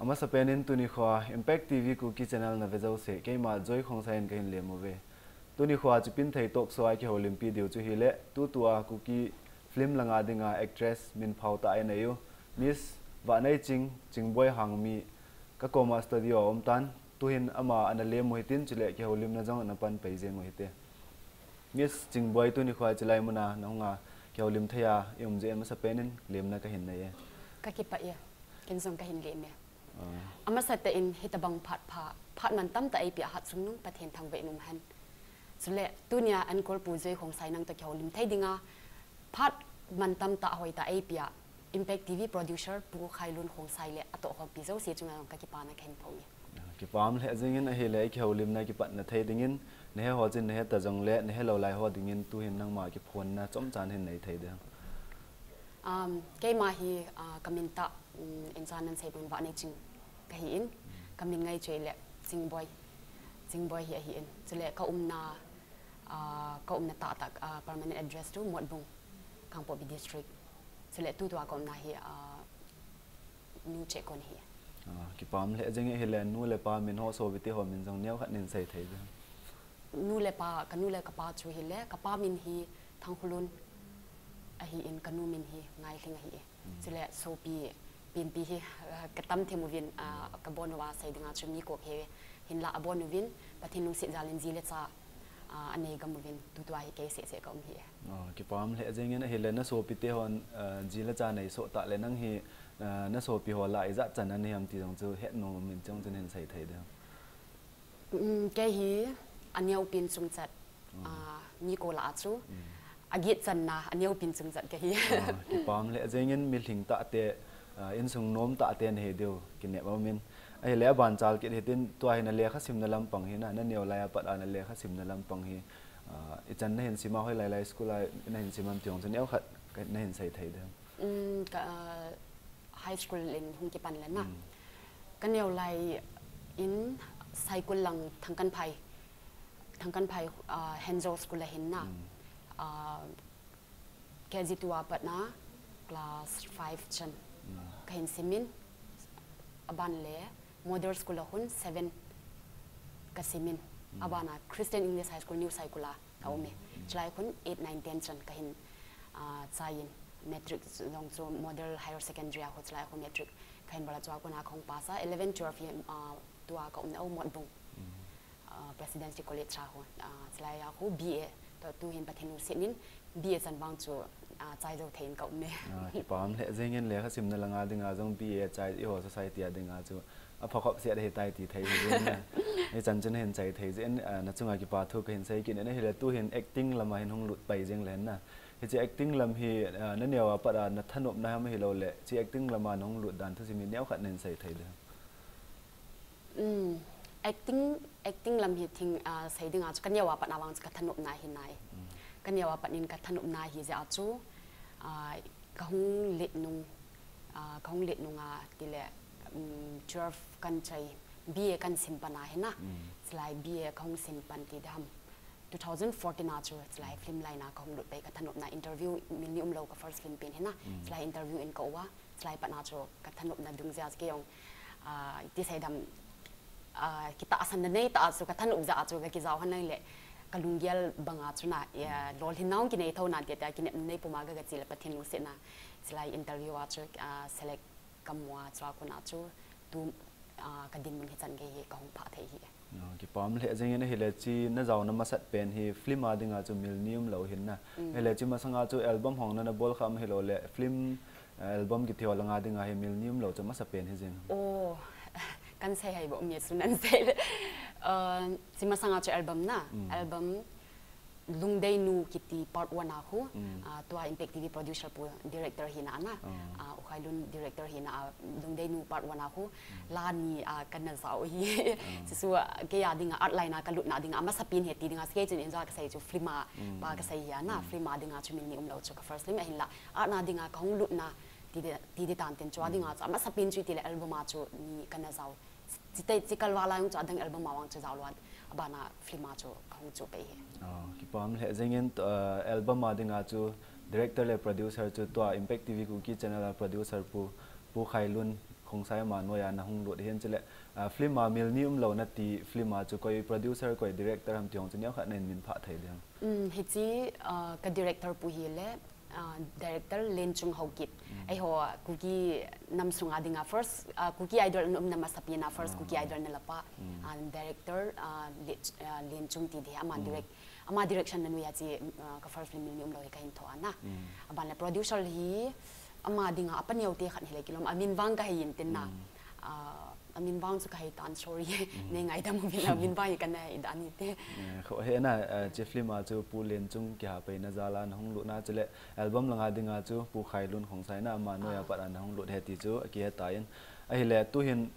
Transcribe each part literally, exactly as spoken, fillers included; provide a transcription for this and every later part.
Masapen in tuni khua Impact T V Kuki channel na vezo se keima Joy Khongsai in kahin lem uve. Tuni khua chipin thei talk show a kihoulimpi diu chu hile, tutua Kuki film langa dinga actress min phau ta ai neiu Miss Vahneiching Chingboi Hangmi ka koma studio a um tan, tuhin ama ana lem u hitin chule kihoulimna jong ana pan pai jeng u hite. Miss Chingboi, tuni khua chilai muna nahunga kihoulim thei a i um jeh in masapen in lemna kahin nei e. Ka kipah e. Ken jong kahin lem e. Ah. Amasa tah in hitabang phat pha, phat mantam tah eipia Hatchungnung Pathen thangvah in umhen. Chule tunia anchor pu Joy Khongsai nang toh kihoulim thei dinga phat mantam tah hoitah eipia Impact T V producer Pu Khailun Khongsai le atoh khompi jouse chunga jong ka kipana kahin phong e. Kipah lheh jeng in, ahile kihoulimna kipatna thei dingin, nahe ho chin nahe ta jongle, nahe lou lai ho dingin, tuhin nangma kiphonna chomcha nahin nei thei ding. Um, keima hi, ah, kamin tah, um, inchan nan sei bang Vahneiching kahi in, kamin ngai chu hile Chingboi, Chingboi hi ahi in. Chule ka umna, ah, ka umna tahtah, ah, permanent address chu Motbung, Kangpokpi District. Chule tutua ka umna hi, ah, Nu Chekon hi. Ah, kipah lheh jeng e, hile nu le pa min ho sopite ho min jong neokhat nahin sei thei ding. Nu le pa, ka nu le ka pa chu hile, ka pa min hi Thangkhulun ahi in, ka nu min hi Ngailhing ahi e. Mm. Chule sopi, pinpi hi, ah, ka tam them uvin, ah, ka bon uva sei dinga chu mi kop he hinlah abon uvin, Pathen lungset jal in ji le cha, ah, anei gam uvin, tutua hi kei seh seh ka um hi e. Ah, kipah lheh jeng in, ahile na sopite hon, ah, ji le cha nei soh tah le nang hi, ah, na sopi ho lah ijat chan nahi ham ti jong chu hetnom um in chong chun hin sei thei ding. Um, kei hi aneopin chungchat, ah, mi ko lah a chu. Mm. Aget channa aneopin chungchat kahi. Ah, kipah lheh jeng in, mi lhing tahte, ah, insung nom tahte nahi diu kinep aum in. Ahile aban chal kit hitin, tua hi na lekha simna lampang hi na, na neo lai a pat a na lekha simna lampang hi, ah, ichan nahin sim a, hoilai lai school a nahin sim am ti jong chu neokhat nahin sei thei ding. Um, ka, ah, high school in hung kipan le na. Mm. Ka neo lai in Saikul lang Thangkanphai, Thangkanphai, ah, Henjo School a hin na. Mm. Ah, K G two a pat na class five chan. Mm. Kahin sim in. Aban le model school a hun seven ka simin. Abana Christian English High School New Saikul a ka ume. Chulai hun eight, nine, ten chan ka hin ah, chai in. Matric zong chu model higher secondary a hu chulai hu matric ka hin bala chua kuna khong pass a eleven, twelve hi ah, tua ka umna o Motbung ah, Presidency College a hu ah, chulai a hu B A to tu hin Pathen u sinin B A chan bang chu ah, chai zo thein ka ume. Ah, kipam le zengin le kha simna langa dinga zong B A chai i ho society a dinga chu a phakhop sia de tai ti thei hi zeng na. I chan chun hin chai thei zeng ah, na chunga kipa thu ka hin sai kin na hi le tu hin acting lama hin hung lut pai zeng le na. Hi chi acting lam hi ah, na neo a pat a na thanop na ham hi lo le chi acting lama na hung lut dan thu simi neo khat nen sai thei de. Um, acting acting lam hi thing ah, sai dinga chu ka neo a pat na wang chu ka thanop na hi nai. Ka neo a pat nin ka thanop na hi ze a chu ah, ka hung let nung ah, ka hung let nung a ti le um, twelve kan chai B A kan sin pan a hi na. Chulai B A ka hung sin pan ti dam two thousand fourteen a chu chulai film line a ka hung lut pai ka thanop na interview mil ni um lo ka first film pen hi na. Chulai interview in ka uwa chulai pat na chu ka thanop na dung zia ke yong ah, ti sai dam ah, kita asan na nei ta chu ka thanop za chu ka ki zau han le ka lunggel banga chu na ya lol hin naung ki nei tho na ti ta ki nei puma ga ga chi le Pathen u se na. Chulai interview a chu ah, select ka mua chua kuna chu tu ah, ka din mun hi chan ge hi ka hung pha thei hi. Ah, kipam le zeng na hi le chi na zau na masat pen hi film a dinga chu mil ni um lo hin na. Hi le chi masanga chu album hong na na bol kham hi lo le film ah, album ki theo langa dinga hi mil ni um lo chu masa pen hi zeng. Oh, kan sai hai bo mi su nan sai le. Ah, chi masanga chu album na. Album Lungdei Nu kiti part one a hu, ah, tua Impact T V producer pu director hi na ana, ah, U Khai Lun director hi na, ah, Lungdei Nu part one a hu, la ni ah, kan na zau hi. Sisu ah, ke ya dinga art line a ka lut na dinga, masa pin he ti dinga, ske chun in za ka sai chu film a, pa ka sai hi ana, film a dinga chu mil ni um lo chu ka first film a hin la, art na dinga ka hung lut na, ti di, ti di tan tin chu a dinga chu, masa pin chu ti le album a chu ni kan na zau. Chite, chikal wala yung chu adang album a wang chu zau luat, abana film a chu ka hung chu pe hi. Ah, kipam le zengin ah, album a dinga chu director le producer chu tua Impact T V Kuki channel a producer pu, pu Khai Lun Khongsai ama noiya na hung lut hin chule, ah, film a mil ni um lo na ti film a chu koi producer koi director ham ti hong chu neo khat na hin min pha thei ding. Um, hichi, uh, ka director pu hi le, uh, director Lenchung Haokip. Mm. Ei ho Kuki nam sunga dinga first, uh, Kuki Idol num na masapi na first mm. Kuki Idol na lapa. Mm. And director, uh, Lenchung ti de ama mm. Direct, ama direction na nuya chi, uh, ka first film mil ni um lo hi ka hin tho ana. Mm. Aban le producer hi, ama dinga apa neo te khat hi le kilom, amin vang ka hi in tin na. Mm. Uh, amin vang chu ka hei tan sorry ne ngai dam bin amin vang ka na hei dan ni te. Kho he na chi film a chu Pu Lenchung ki ha pe na jala na hung lut na chule album langa dinga chu Pu Khailun Khongsai na ama noiya pat na hung lut he ti chu ki he ta in. Ahile tu hin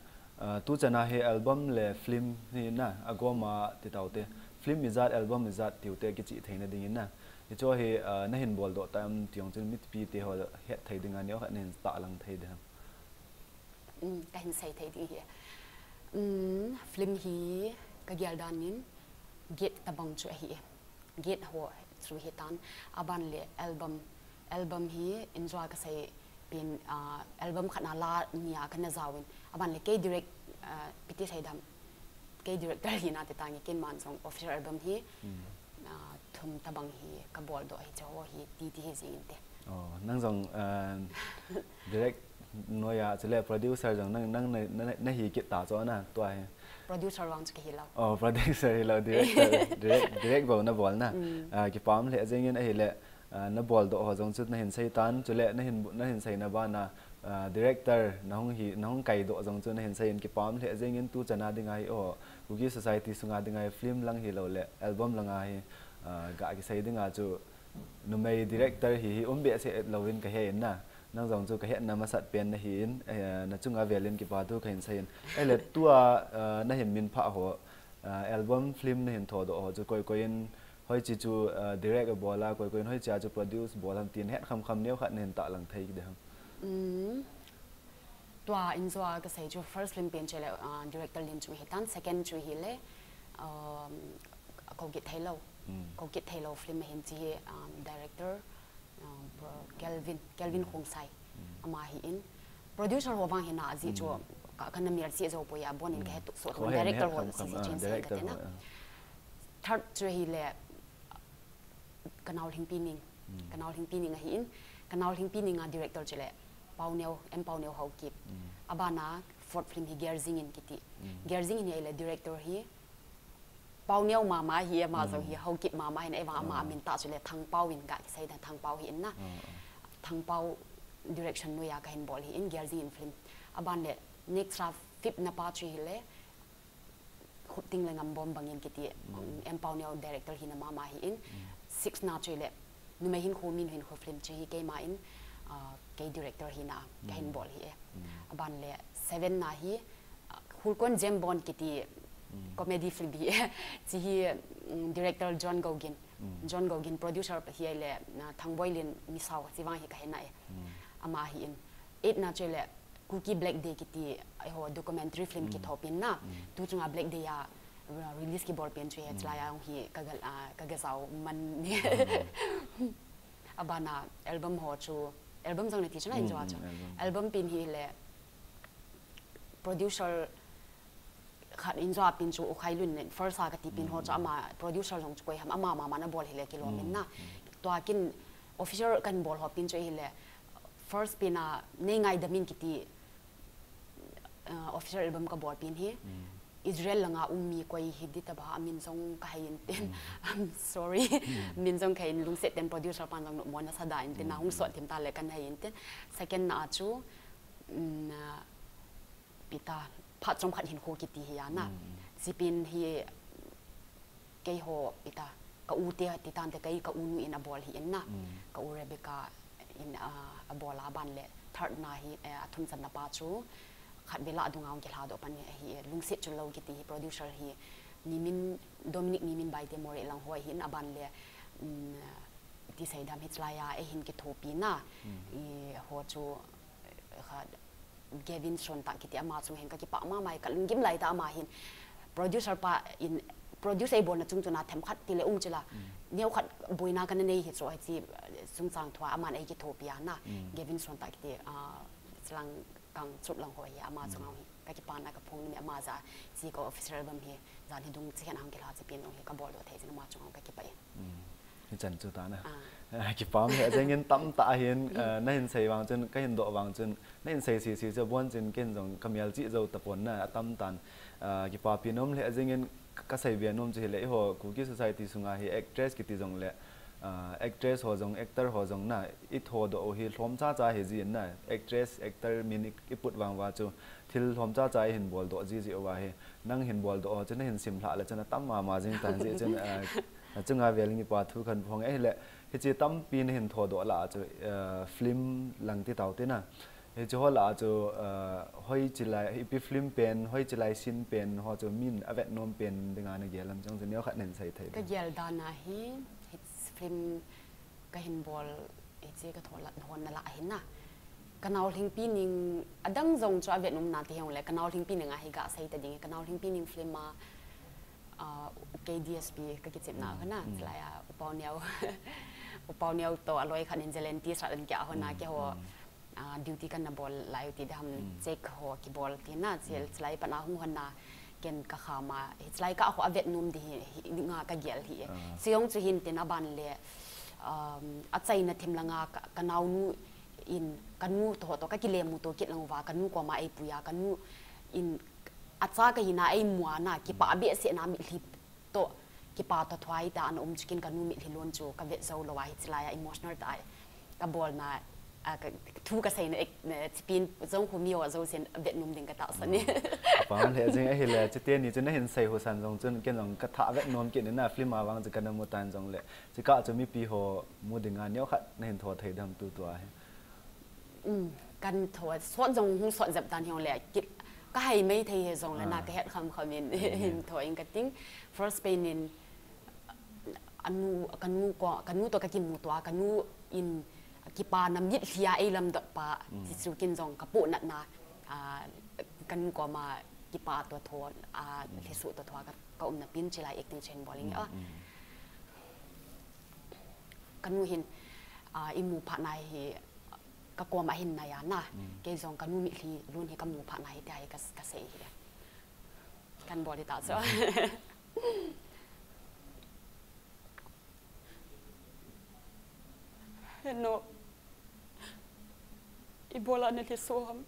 tu chana he album le film hi na agoma ti tau te film ijat album ijat tiu te ki chi thei na ding in na. Hi chu hi na hin bol do ta am ti hong chun mit pi te ho het thei ding a neo khat na hin ta lang thei de. Ka hin sei thei ding hi. Film hi ka gial dan in get tabang chu ahi. Get ho chu hi tan aban le album, album hi injua ka sei pin, album khat na la nia ka na zawin aban le kei direct, piti sei dam kei director hi na te tangi ken man jong official album hi. Thum tabang hi ka bol do hi chu ho hi ti ti hi jing in te. Oh, nang jong direct noiya chule producer jong nang nang na hi kit ta chu na tua hi. Producer vang chu ki hi lo. Oh, producer hi lo director direct direct bol na bol na. Ki pam le jing in ahi le na bol do ho jong chu na hin sei tan chule na hin na hin sei na ba na director na hung hi na hung kai do jong chu na hin sei in ki pam le jing in tu chana dinga hi o Kuki society sunga dinga hi film lang hi lo le album langa hi ga ki sei dinga chu numei director hi hi um be se lo in ka he in na. Nang jong chu ka he na masat pen na hi in na chunga vel in ki pa tu ka hin sei in. Ahi le tua na hin min pha ho album film na hin tho do ho chu koi koi in hoi chi chu direct a bol a koi koi in hoi chi a chu produce bol ham tin het kham kham neo khat na hin ta lang thei ki de ham. Tua injua ka sei chu first film pen chu le director Lenchung hi tan second chu hi le ko kit thei lo. Ko kit thei lo film hin chi hi director Kelvin Kelvin Khongsai ama hi in. Producer ho vang hi na aji chu ka, ka na mel si zo po ya bon in ka he tu so Ho he director he ho kam si kam, si ah, chin se director ka te na. ho, ah. Third chu hi le Kanau Lhingpi Ning. Kanau Lhingpi Ning ahi in. Kanau Lhingpi Ning a director chu le Pau Neo, M Pau Neo Haokip. Abana fourth film hi Gerzing In kiti. Gerzing In hi le director hi Pau Neo mama hi, ama zong hi, Haokip mama hin, ei vang ama min ta chu le Thang Pau in ka kisai da, Thang Pau hi in na. Thang Pau direction noiya ka hin bol hi in, Gerzing In film. Aban le next ra fifth na pa chu hi le Khupting le Ngambom Bangin kiti, M Pau Neo director hi na mama hi in. Six na chu le Numei Hinkho Min Hinkho film chu hi keima in, ah, kei director hi na, ka hin bol hi e. Aban le seven na hi, ah, Hulkon Jembon kiti comedy film hi e. Chi hi, mm, director John Gogin. John Gogin producer pa hi le, ah, Thangboi Lin Misao chi vang hi ka hin na e. Ama hi in. Eight na chu le Kuki Black Day kiti, ai ho documentary film kithopin na. Tu chunga Black Day a, uh, release kibol pen chu he chlai a hi ka gal, ah, ka ga zau man ni. Abana album ho chu, album zong na ti chu na in chu a chu. Album pin hi le producer khat in zua pin chu U Khai Lun nen first a ka ti pin ho chu ama producer zong chu koi ham ama mama na bol hi le kilom in na. Tua kin official kan bol ho pin chu hi le first pin a Nei Ngai Damin kiti, uh, official album ka bol pin hi. Israel langa um mi koi hi di ta ba, a min zong ka hei in tin. I'm sorry. Min zong ka hei in lungset ten producer pan zong mo na sa da in tin na hung sot tim ta le kan hei in tin. Second na chu, mm, na pita phat chom khat hin kho kiti hi a na. Zipin hi kei ho pita ka u te ti tan te kei ka u nu in a bol hi in na. Ka u Rebecca in a, a bol a ban le third na hi, eh, a thum chan na pa chu khat vela a dunga ong ki hla do pan hi, hi lungset chu lo kiti hi producer hi Nimin Dominic Nimin Baite More lang ho hi in a ban le, mm, ti sei dam hi chlai a e hin kithopi na. I ho chu khat Gavin Son ta kiti ama chung hin ka kipa ma mai ka lunggim lai ta ama hin producer pa in produce ei bol na chung chu na them khat ti le um chila neo khat boina ka na nei hi chu ai chi sung chang thua aman ei kithopi a na. Gavin Son ta kiti, ah, lang kang chup lang ho hi ama chunga hi ka kipana ka phong ni ama za chi ko official album hi zan hi dung chi hen ang kila chi pin dong hi ka bol do thei zin ama chunga ka kipa e. Hi chan chu ta na. Kipam he jeng in tam ta hin na hin sei wang chun ka hin do wang chun na hin sei si si chu bon chin ken jong ka mial chi zo ta pon na a tam tan kipa pi nom le jeng in ka sei bia nom chu hi le ho Kuki society sunga hi actress kiti jong le actress ho jong actor ho jong na i tho do hi hlom cha cha hi jin na actress actor min i put wang wa chu thil hlom cha cha hin bol do ji ji wa hi nang hin bol do chu na hin sim hla le chana tam ma ma jing tan ji chun a chunga vel ngi pa thu khan phong e le hi chi tam pi na hin tho do la chu film lang ti tau te na hi chu ho la chu hoi chi lai hi pi film pen hoi chi lai sin pen ho chu min a vet nom pen dinga na gelam chang chu neo khat nen sai thei ka gel da na hi hi film ka hin bol hi chi ka tho la hon na la hin na ka nau hling pi ning adang jong chu a vet nom na ti hong le ka nau hling pi ning a hi ga sai ta ding ka nau hling pi ning film a KDSP ka kichep na ka na lai a upau neo upau neo to aloi khan in jelen ti sa an kya ho na ke ho duty kan na bol lai ti dam check ho ki bol ti na chil chlai pa na hung hon na ken ka khama hi chlai ka ho a vet nom di hi nga ka gel hi siong chu hin tin a ban le a chaina thim langa ka naunu in ka nu to to ka kilemu to kit lang wa ka nu ko ma ei puya ka nu in a cha ka hina ei mua na kipa be se na mi hli to kipa to thwai ta an um chikin ka nu mi hli lon chu ka vet zo lo wa hi chlai a emotional ta ka bol na a ka thu ka sei na chipin zong khu mi o zo sen vet num ding ka ta sa ni pa le jing a hi le chite ni chu na hin sei hu san zong chun ken zong ka tha vet nom kin na film a wang chu ka na mu tan zong le chi ka chu mi pi ho mu ding a neo khat na hin tho thei dam tu tu a hi kan tho sot zong hung sot zep tan hiong le ka hai mai thei he zong le na ka het kham kham in hin tho in ka ting first pain in anu kanu ko kanu to ka kimu to kanu in kipa na mit hlia ei lam dot pa ti chu kin zong ka pu nat na kanu ko ma kipa to tho a hlisu to tho ka um na pin chila acting chen boling a kanu hin i mu pha na hi Ka kuama hin na ya na. Kei zong ka nu mitthli lun hi ka mu pha na hi te hi ka, ka sei hi. Kan bol hi ta chu. Heno. I bola na thli so ham.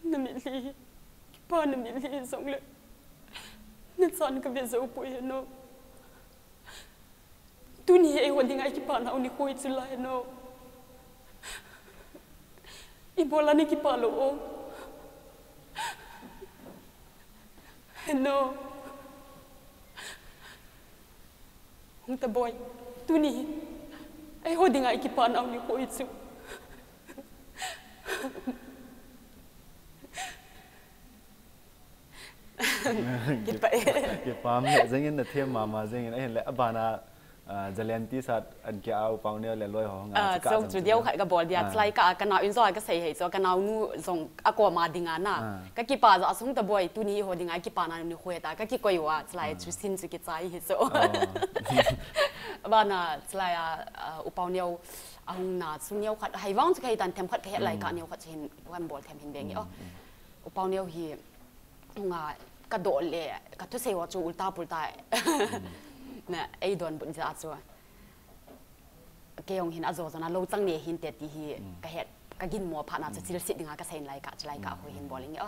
Na mitthli hi. Kipa na mitthli hi zong le. Na chan ka ve zo pui heno. Tuni hi ei ho dinga i kipa nau ni khui chu lai no. I bola ni kipa lo o. No. Hung ta boy. Tuni hi. Ei ho dinga i kipa nau ni khui chu. Kipa e. Kipam le zengin na thiam mama zengin ahin le abana, ah, Zalen T-shirt an kia au pau neo le loi ho nga Ah, chika chong zong chu chu diau neo. Khat ka bol dia Ah. Chlai ka ka nau in zo ka sei hei cho ka nau nu zong a ko ma dinga na. Ah. Ka kipa za sung ta boy tuni ho dinga kipa na ni khueta ka kikoi wa chlai chu sin chu kichai hi cho. Oh. Bana chlai a, ah, u pau neo a hung na chu neo khat hai vang chu kai tan them khat ka het lai ka neo khat hin wan bol them hin deng o. U pau neo hi nga ka do le ka thu sei wa chu ulta pulta na ei don bun za chu. Kei ong hin a zo zona lo chang ne hin te ti hi ka het ka gin mo pha na chu chil sit dinga ka sein lai ka chlai ka hu hin bol ing o.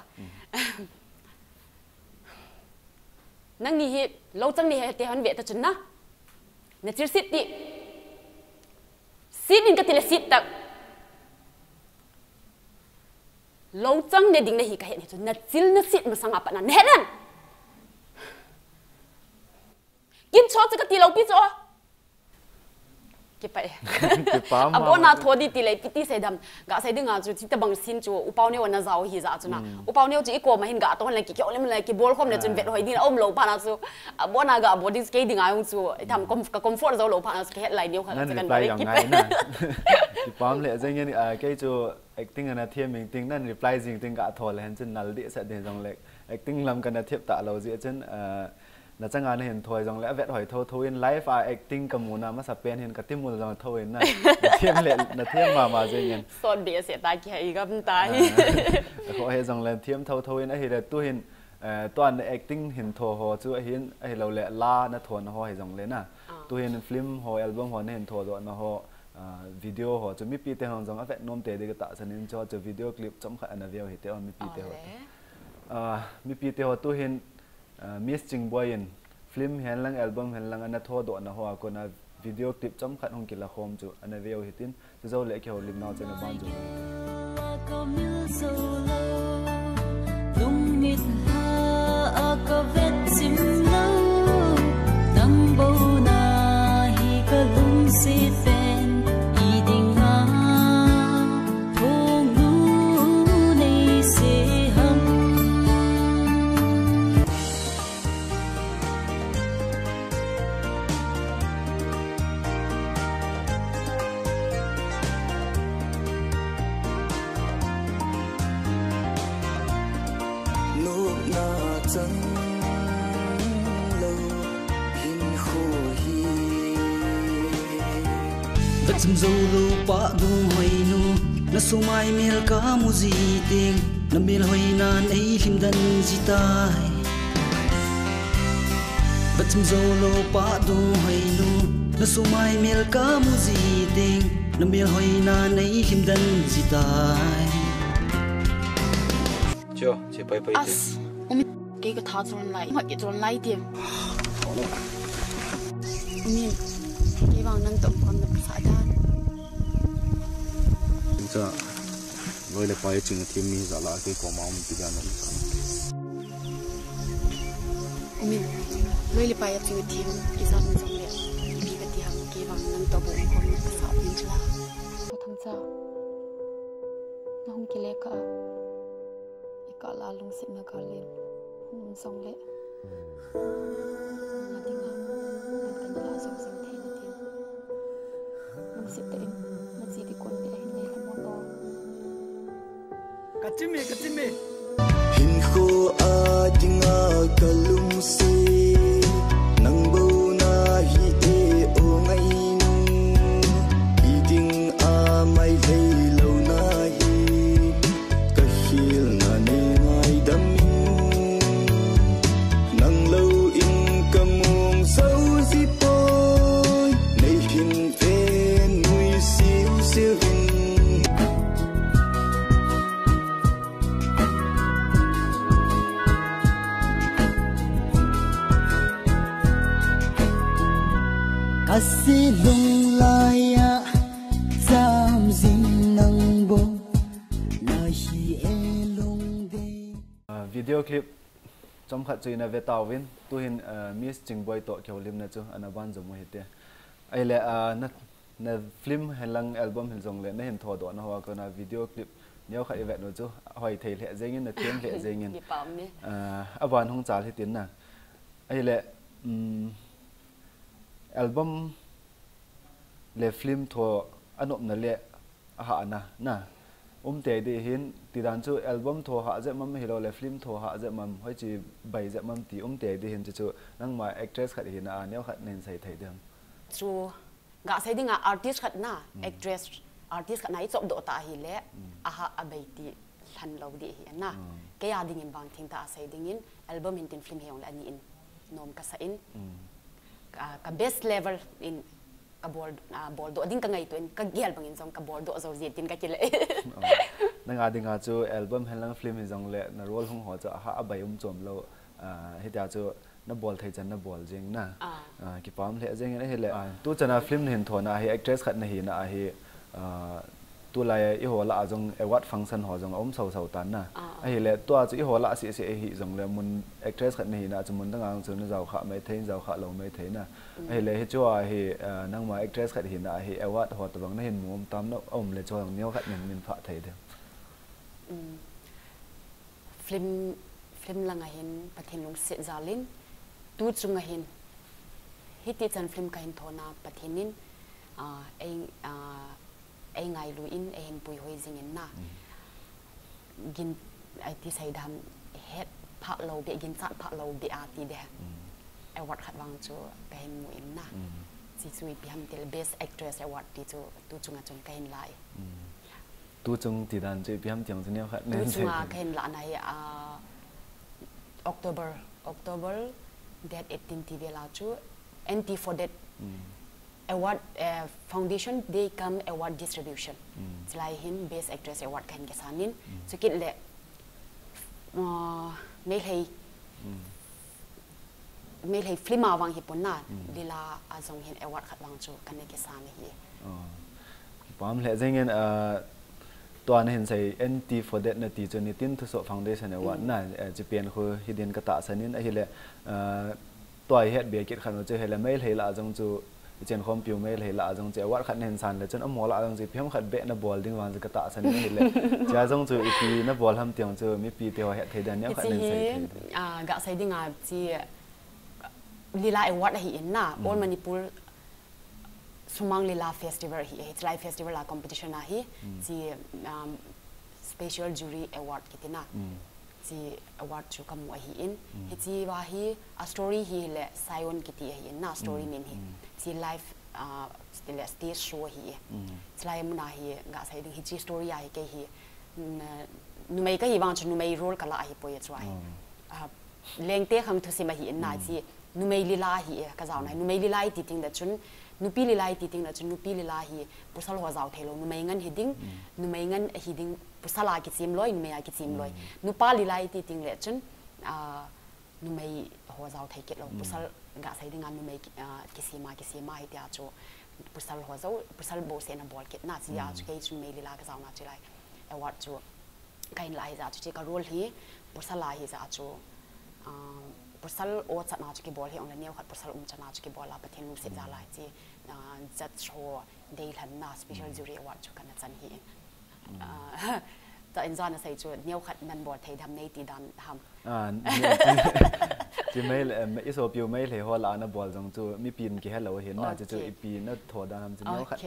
Nang ni hi lo chang ne he te hon ve ta chun na. Na chil sit ti. Sit in ka ti le sit tak. Lo chang ne ding na hi ka het ni chu na chil na sit ma sanga pa na ne nan. Kin cho chu ka ti lo pi cho. Kipa e. Kipa ma Abona ma. Tho di ti le pi ti sei dam. Ga sei dinga chu ti ta bang sin chu u pau neo na zau hi za chu na. U pau neo chu i ko ma hin ga to le ki kyo le le ki bol khom le chun vet hoi din om lo pa na chu. Abona ga bol ding kei dinga ung chu. I tham kom ka comfort zo lo pa na chu ka het lai neo kha Nan chu kan reply bol yang kipa. Ngai na. Kipam le zeng ni, ah, kei chu acting ana thiam ming ting nan reply jing ting ka tho le hen chun nal di sa de jong le acting lam kana thiam ta lo ji chun, ah, Na changa na hin thoi jong le avet hoi tho tho in live a acting ka mu na masa pen hin ka timul jong tho in na. Na thiam le, na thiam ma ma jeng in. Sot be se ta ki hai gam ta hi. Ko he jong le thiam tho tho in ahi le tu hin, eh, tuan acting hin tho ho chu ahin, ahi lo le la na tho na ho he jong le na. Tu hin film ho, album ho na hin tho do na ho, ah, video ho chu mipi te hong jong avet nom te de ka ta san in cho chu video clip chom khat ana veu hi te ho mipi te ho. Ah, mipi te ho tu hin, ah, Miss Chingboi in film hen lang, album hen lang ana tho do na ho a ko na video clip chom khat hong kila khom chu ana veu hi tin. Chu zo le ki ho lim nau chen a ban chu. Lungmit ha a ka vet sim lo, nang bo na hi ka lungsit pen i ding a, thong nu nei se ham. Nopna chang lo hin kho hi. Vachim zo lo pa du hoi nu, na sumai mel ka mu ji ting, na mel hoi na nei him dan ji tai. Vachim zo lo pa du hoi nu, na sumai mel ka mu ji ting, na mel hoi na nei him dan ji tai. Cho, che pai pai te. As, umi, ke ka tha chon lai, ngat ke chon lai tim. Umi, ke bang nang tom kon na sa dan. Cha, loi le pai ching thim mi za la ke ko ma um ti dan na. Umin, loi le pai a ching thim, ki zam zong le, ipi ka ti ham ki vang nang to bu um khom ka sa um chla. Ka thang cha, na hung ki le ka, i ka la lung sit na ka le, hung um zong le. Na ding ham, nang ka na la zong zong thei na tin. Lungsit te in, na chi di kon di a hin le ka mo to. Ka chim e, ka chim e. Hin kho a ding a ka lungsit. ꯑꯁꯤ ꯂꯨꯡꯂꯥꯏꯌꯥ ꯆꯥꯝꯖꯤꯡ ꯅꯪꯕꯨ ꯅꯥꯍꯤ ꯑꯦ ꯂꯨꯡꯗꯦ꯫ Video clip ꯆꯝꯈꯠ ꯆꯨꯏꯅ ꯚꯦꯇꯥꯎꯋꯤꯟ ꯇꯨꯍꯤꯟ, Miss ꯆꯤꯡꯕꯣꯏ ꯇꯣꯛ ꯈꯦꯎꯂꯤꯝꯅ ꯆꯨ ꯑꯅꯕꯥꯟ ꯖꯃꯨ ꯍꯤꯇꯦ꯫ ꯑꯩꯂꯦ, ꯑ, ꯅ, ꯅ film ꯍꯦꯟꯂꯪ album ꯍꯤꯟꯖꯣꯡꯂꯦ ꯅ ꯍꯤꯟ ꯊꯣꯗꯣ ꯅ ꯍꯣ ꯀꯣꯅ video clip ꯅꯤꯌꯣ ꯈꯠ ꯏꯚꯦꯠ ꯅꯣ ꯆꯨ ꯍꯣꯏ ꯊꯩ ꯂꯦ ꯖꯦꯡꯏꯟ ꯅ ꯊꯦꯝ ꯂꯦ ꯖꯦꯡꯏꯟ꯫ ꯌꯦ ꯄꯥꯝꯃꯦ꯫ ꯑ, ꯑꯕꯥꯟ ꯍꯣꯡ ꯆꯥꯜ ꯍꯤꯇꯤꯟꯅ꯫ ꯑꯩꯂꯦ, ꯎꯝ, album ꯂꯦ film ꯊꯣ ꯑꯅꯣꯞꯅ ꯂꯦ ꯑꯍꯥ ꯑꯅ, ꯅ꯫ ꯎꯝ ꯇꯦ ꯗꯤ ꯍꯤꯟ, ꯇꯤꯗꯥꯟ ꯆꯨ album ꯊꯣ ꯍꯥ ꯖꯦ ꯃꯝ ꯍꯤꯂꯣ ꯂꯦ film ꯊꯣ ꯍꯥ ꯖꯦ ꯃꯝ, ꯍꯣꯏ ꯆꯤ ꯕꯥꯏ ꯖꯦ ꯃꯝ ꯇꯤ ꯎꯝ ꯇꯦ ꯗꯤ ꯍꯤꯟ ꯆꯨ ꯆꯨ, ꯅꯪ ꯃꯥ actress ꯈꯠ ꯍꯤꯅ, ꯑ, ꯅꯦꯋ ꯈꯠ ꯅꯦꯟ ꯁꯩ ꯊꯩ ꯗꯦꯝ꯫ ꯆꯨ, ꯒ ꯁꯩ ꯗꯤꯡ ꯑ artist ꯈꯠ ꯅ, ꯎꯝ꯫ Actress, artist ꯈꯠ ꯅ ꯏ ꯆꯣꯞ ꯗꯣ ꯇꯥ ꯍꯤ ꯂꯦ, ꯎꯝ꯫ ꯑꯍꯥ ꯑꯕꯩ ꯇꯤ ꯂꯟ ꯂꯧ ꯗꯤ ꯍꯤ ꯅ꯫ ꯎꯝ꯫ ꯀꯌꯥ ꯗꯤꯡ ꯏꯟ ꯕꯥꯡ ꯊꯤꯡ ꯇꯥ ꯁꯩ ꯗꯤꯡ ꯏꯟ, album ꯍꯤꯟ ꯇꯤꯟ film ꯍꯦ ꯌꯣꯡ ꯂꯦ ꯑꯅꯤ ꯏꯟ ꯅꯣꯝ ꯀ ꯁꯥ ꯏꯟ꯫ ꯎꯝ꯫ ꯀ, ꯀ best level in ꯀ ꯕꯣꯜ, ꯑ, ꯕꯣꯜ ꯗꯣ ꯑꯗꯤꯡ ꯀ ꯉꯥꯏ ꯇꯣ ꯏꯟ ꯀ ꯒꯦꯜ ꯕꯪ ꯏꯟ ꯖꯣꯡ ꯀ ꯕꯣꯜ ꯗꯣ ꯖꯧ ꯖꯦ ꯇꯤꯟ ꯀ ꯀꯤꯂꯦ꯫ ꯑꯣ꯫ ꯅꯪ ꯑꯗꯤꯡ ꯑ ꯆꯨ album ꯍꯦꯟꯂꯪ film ꯏꯟ ꯖꯣꯡ ꯂꯦ ꯅ role ꯍꯨꯡ ꯍꯣ ꯆꯨ ꯑꯍꯥ ꯑꯕꯩ ꯎꯝ ꯆꯣꯝ ꯂꯧ, ꯑ, ꯍꯤꯗꯥ ꯆꯨ ꯅ ꯕꯣꯜ ꯊꯩ ꯆꯟ ꯅ ꯕꯣꯜ ꯖꯦꯡ ꯅ꯫ ꯑꯥ꯫ ꯑ, ꯀꯤꯄꯥꯝ ꯂꯦ ꯖꯦꯡ ꯅ ꯍꯤꯂꯦ꯫ ꯑ, ꯇꯨ ꯆꯅ film ꯍꯤꯟ ꯊꯣꯅ ꯑꯍꯤ actress ꯈꯠ ꯅ ꯍꯤꯅ ꯑꯍꯤ, ꯑ, ꯇꯨ ꯂꯥꯏ ꯏ ꯍꯣ ꯂꯥ ꯖꯣꯡ award function ꯍꯣ ꯖꯣꯡ ꯑꯍꯨꯝ ꯁꯧ ꯁꯧ ꯇꯥꯟ ꯅ꯫ ꯑꯥ, ꯑꯥ꯫ ꯑꯍꯤꯂꯦ ꯇꯨ ꯑ ꯆꯨ ꯏ ꯍꯣ ꯂꯥ ꯁꯤ ꯁꯤ ꯑꯍꯤ ꯖꯣꯡ ꯂꯦ ꯃꯨꯟ actress ꯈꯠ ꯅ ꯍꯤꯅ ꯑ ꯆꯨ ꯃꯨꯟ ꯗ ꯉꯥꯡ ꯆꯨ ꯅ ꯖꯥꯎ ꯈꯥ ꯃꯩ ꯊꯩ ꯖꯥꯎ ꯈꯥ ꯂꯧ ꯃꯩ ꯊꯩ ꯅ꯫ ꯎꯝ꯫ ꯑꯍꯤꯂꯦ ꯍꯤ ꯆꯨ ꯑꯍꯤ, ꯑ, ꯅꯪ ꯃꯥ actress ꯈꯠ ꯍꯤꯅ ꯑꯍꯤ award ꯍꯣ ꯇꯕꯪ ꯅ ꯍꯤꯟ ꯃꯨꯝ ꯇꯥꯝ ꯅ ꯑꯍꯨꯝ ꯂꯦ ꯆꯣ ꯅꯪ ꯅꯤꯌꯣ ꯈꯠ ꯅꯤꯟ ꯃꯤꯟ ꯐꯥ ꯊꯩ ꯗꯦ꯫ ꯎꯝ꯫ Film, film ꯂꯪ ꯑꯍꯤꯟ ꯄꯊꯤꯟ ꯂꯨꯡꯁꯤꯠ ꯖꯥꯂꯤꯟ, ꯇꯨ ꯆꯨꯡ ꯑꯍꯤꯟ, ꯍꯤꯇꯤ ꯆꯟ film ꯀꯍꯤꯟ ꯊꯣꯅ ꯄꯊꯤꯟ ꯏꯟ, ꯑ, ꯑꯩ, ꯑ, ꯑꯩ ꯉꯥꯏꯂꯨ ꯏꯟ, ꯑꯩ ꯍꯤꯟ ꯄꯨꯏ ꯍꯣꯏ ꯖꯤꯡ ꯏꯟ ꯅ꯫ ꯎꯝ꯫ ꯒꯤꯟ, ꯑꯩ ꯇꯤ ꯁꯩ ꯗꯝ ꯍꯦꯠ ꯐꯥꯛ ꯂꯧ ꯕꯦ, ꯒꯤꯟ ꯆꯥꯠ ꯐꯥꯛ ꯂꯧ ꯕꯦ ꯑ ꯇꯤ ꯗꯦ꯫ ꯎꯝ꯫ Award ꯈꯠ ꯋꯥꯡ ꯆꯨ ꯀꯍꯤꯟ ꯃꯨ ꯏꯟ ꯅ꯫ ꯎꯝ꯫ ꯆꯤ ꯆꯨ ꯏ ꯄꯤꯍꯝ ꯇꯤꯜ best actress award ꯇꯤ ꯆꯨ ꯇꯨ ꯆꯨꯡ ꯑ ꯆꯨꯡ ꯀꯍꯤꯟ ꯂꯥꯏ꯫ ꯎꯝ꯫ ꯇꯨ ꯆꯨꯡ ꯇꯤꯗꯥꯟ ꯆꯨ ꯏ ꯄꯤꯍꯝ ꯇꯤꯌꯣꯡ ꯆꯨ ꯅꯤꯌꯣ ꯈꯠ ꯇꯨ ꯅꯦꯟ ꯆꯨꯡ ꯁꯩ ꯑ ꯊꯩ꯫ ꯀꯍꯤꯟ ꯂꯥ ꯅ ꯍꯤ, ꯑ, October, October date eighteen ꯇꯤ ꯕꯦ ꯂꯥ ꯆꯨ, ꯑꯦꯟ ꯇꯤ four date um. Award, uh, foundation day cum award distribution꯫ Um. ꯆꯤꯂꯥꯏ ꯍꯤꯟ best actress award ꯀꯍꯤꯟ ꯀꯦ ꯁꯥꯅꯤꯟ꯫ ꯎꯝ꯫ ꯆꯨ ꯀꯤꯠ ꯂꯦ, ꯑ, ꯃꯦ ꯂꯩ꯫ ꯎꯝ꯫ Meilhei film a vang hi pon na, Lila a zong hin award khat vang chu kan ne ke sa me hi. Pam le zengin, tua na hin sei N T for that na ti chu nitin thuso foundation award na, chi pian khu hidin ka ta sanin ahile, tua het be kit khan chu hele Meilhei la zong chu i chen khom piu Meilhei la zong chu award khat na hin san le chun amo la zong chu piam khat be na bol ding vang chu ka ta sanin ahile. Chia zong chu ipi na bol ham tiang chu mipi te ho het thei dan niam khat na hin sei thei. Ga sai ding a chi Lila award ahi in na, All Manipur Sumang Lila Festival hi, hi Chilai Festival a competition ahi, chi um, Special Jury Award kiti na. Chi award chu kamu ahi in. Hi chi wa hi a story hi le Sion kiti ahi in na, story min hi. Chi live uh, le stage show ahi. Chilai muna hi ga sai ding hi chi story ahi ke hi. Numei ka hi vang chu numei role ka la ahi poi chu ahi. Lengte khang thusim ahi in na chi numei lila hi e ka zau nai. Numei lila i ti ting da chun nupi lila i ti ting da chun nupi lila hi pasal ho zau thei lo, numei ngan hi ding, numei ngan hi ding, pasal a kichim loi numei a kichim loi. Nupa lila i ti ting le chun numei ho zau thei kit lo, pasal ga sai ding a numei kisima kisima hi tia chu pasal ho zau, pasal bo se na bol kit na chi a chu kei chu numei lila ka zau na chi lai. Award chu ka in lai za chu chi ka role hi pasal a hi za chu pasal o chana chu kibol hi ong le neo khat pasal um chana chu kibol a Pathian lungset za lai chi judge ho dei hlan na Special Jury Award chu kana chan hi in. Ta in za na sai chu neo khat nan bol thei dam nei ti dan ham. Chi mai le i so piu mai le ho la na bol zong chu mi pin ki hello hin na chu chu i pi na tho dan ham chu neo khat.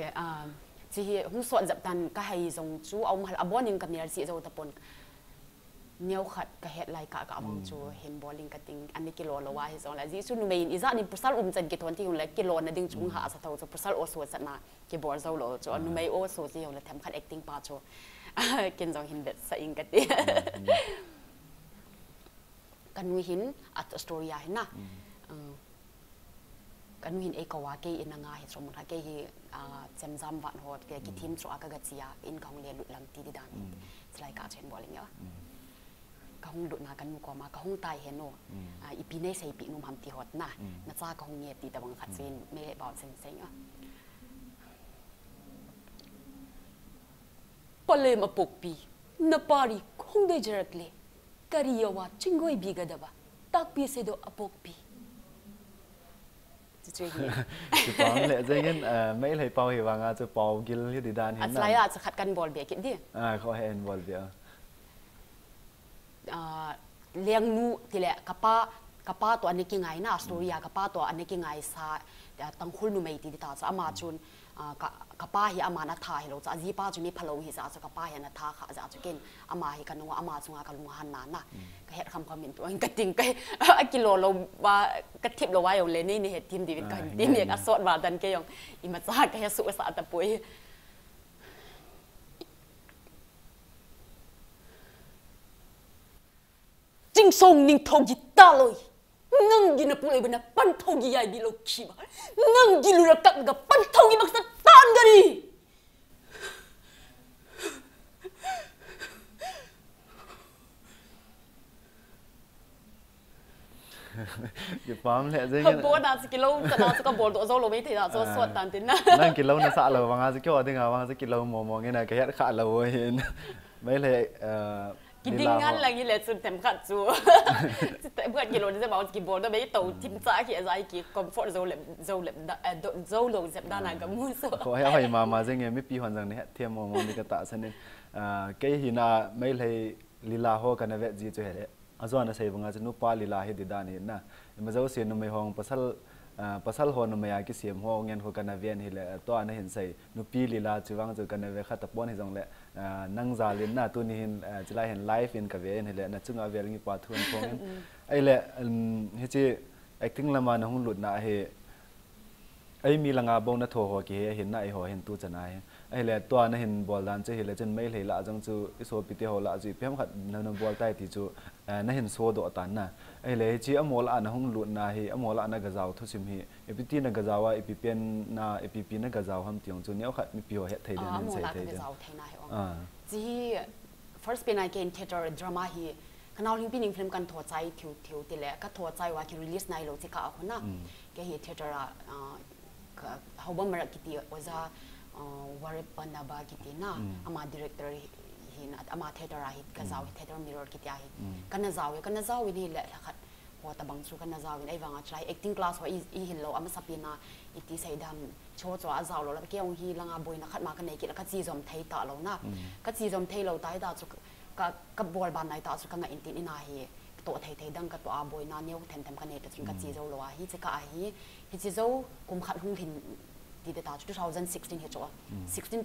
Chi hi hung sot zap tan ka hai zong chu a um hal a boning ka mial si zo ta pon. Neo khat ka het lai ka ka amang chu hin boling ka ting ani kilo lo wa hi zong la ji chu numei in i za nin pasal um chan ki thon ti hung le kilo na ding chung ha sa tho chu pasal o so sa na ki bol zo lo chu numei o so ji hung le them khat acting pa chu kin zong hin bet sa ing ka ti. Ka nu hin a story a hin na. Ka nu hin ei ko a kei in a nga hi chom kha kei hi chemjam van ho te ki thim chu a ka ga chia in ka hung le lut lang ti di dan. Chilai ka chen boling ya. Ka hung lutna kan mu kawma ka hung tai he no. Ah, ipi nei sei pi num ham ti hot na. Na cha ka hung nge ti tabang khat sin me le bau sen sen a. Palem a pokpi, na pari khong doi jerat le. Kari yawa chingoi bi ga daba. Takpi se do a pokpi. Chu chu hi. Chu pau le jengin, eh, Meilhei pau hi vanga chu pau gil hi di dan hin. Atlai a chu khat kan bol be kit di. Ah, kho he en bol be. Ah, lengnu tile kapa, kapa to ane ki ngai na story a kapa to ane ki ngai sa, ah, Tangkhul numei ti di ta sa ama chun, ah, ka, kapa hi ama na tha hi lo sa ji pa chu ni phalo hi sa chu kapa hi na tha kha sa chu ken ama hi ka nunga ama chunga ka lunga han na na. Ka het kham kham min to ka ting ka a kilo lo ba ka thip lo wa yo le nei ni he tim di ka tim ye ka sot ba dan ke yong ima cha ka he su sa ta pui. Ching song ning thong ji ta loi. Ngang gi na pulai bana pan thong gi yai bi lo khi ba. Ngang gi lu ra kak ga pan thong gi mak sa tan gari. Ki pam le jeng. Bo na si kilo ta na su ka bol do zo lo me te na so so tan tin na. Nang kilo na sa lo wanga si kyo ding a wanga si kilo mo mo nge na ka yat kha lo hin. Meilhei, eh, ki ding ngan la ngi le chun tem khat chu. Tem khat kilo ni ba ki bol do me to tim cha ki za ki comfort zo le zo le zo lo zep da na ga mu so. Ko he hoi mama jeng e mi pi hon jang ni he them mo mo ni ka ta sanin. Ah, kei hi na Meilhei lila ho ka na vet ji chu he le. A zuan a sei banga chu nupa lila hi di dan hi na. Ima zo se numei hong pasal, ah, pasal ho numei a ki siam ho ngen ho ka na ven hi le, to ana hin sei nupi lila chu vang chu ka na ve kha ta pon hi jong le, ah, nang za lin na tu ni hin, ah, chila hin live in ka ve in hi le na chunga vel ngi pa thun phong in. Ai le, um, hi chi acting lama na hung lut na hi Ei mi langa bo na tho ho ki he hin na ei ho hin tu chana hi. Ei le tua na hin bol dan che hi le chen Meilhei la jong chu i so pi te ho la chu i pem khat na na bol tai ti chu, eh, na hin so do tan na. Ei le hi chi a mol a na hung lut na hi, a mol a na ga zau thu sim hi. E pi ti na ga zau a, e pi pen na, e pi pi na ga zau ham ti ong chu neo khat mi pi ho het thei den hin sei thei den. Zau thei na hi ong. Ah. Chi first pen I came theater drama hi Kanau Lingpi ning film kan tho chai thiu thiu ti le, ka tho chai wa ki release nai lo chi ka a khuna. Ke hi theater a, ah, ka, Haubam Marak kiti oja, ah, Warep Panaba kiti na, ama director hi, hi na, ama theater a hi, ka zau hi, theater mirror kiti a hi. Kana zau, kana zau ni le la khat. Ho ta bang chu kana zau in, ai vanga chai acting class ho i, i hil lo, ama sapina, iti sai dam, cho cho a zau lo, la ke ong hi langa boina khat ma ka nei ki la ka chi zom thei ta lo na. Ka chi zom thei lo ta ta chu ka, ka bol ban nai ta chu ka nga in tin ina hi to thei thei dang ka to a boina neu them them ka nei ta chun ka chi zo lo a hi che ka a hi. Hi chi zo kum khat hung lhin ti de ta chu two thousand sixteen hi cho. sixteen,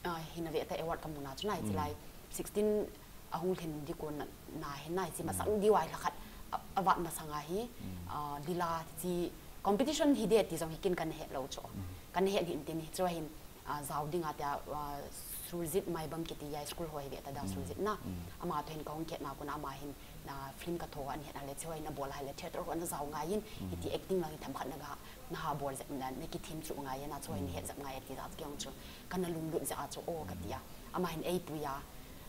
ah, hi na ve ta award ka mu na chu na hi chi lai. sixteen a hung lhin di ko na, na hi na hi chi masang di wai la khat a, a vat masang a hi. Ah, lila chi competition hi de ti zong hi kin kan he lo cho. Kan he hin tin hi cho hin, ah, zau ding a ta, ah, Surjit Maibam kiti ya school ho hi ve ta da Surjit na. Ama to hin ka hung khet na ko na ama hin na film ka tho an he na le cho hin na bol ha le theater ho na zau ngai in hi ti acting lang hi tham khat na ga na ha bol zep na, na ki thim chu ngai na cho hin he zep ngai ti za ki ong chu. Kana lunglut za cho o ka ti a. Ama hin ei pu ya.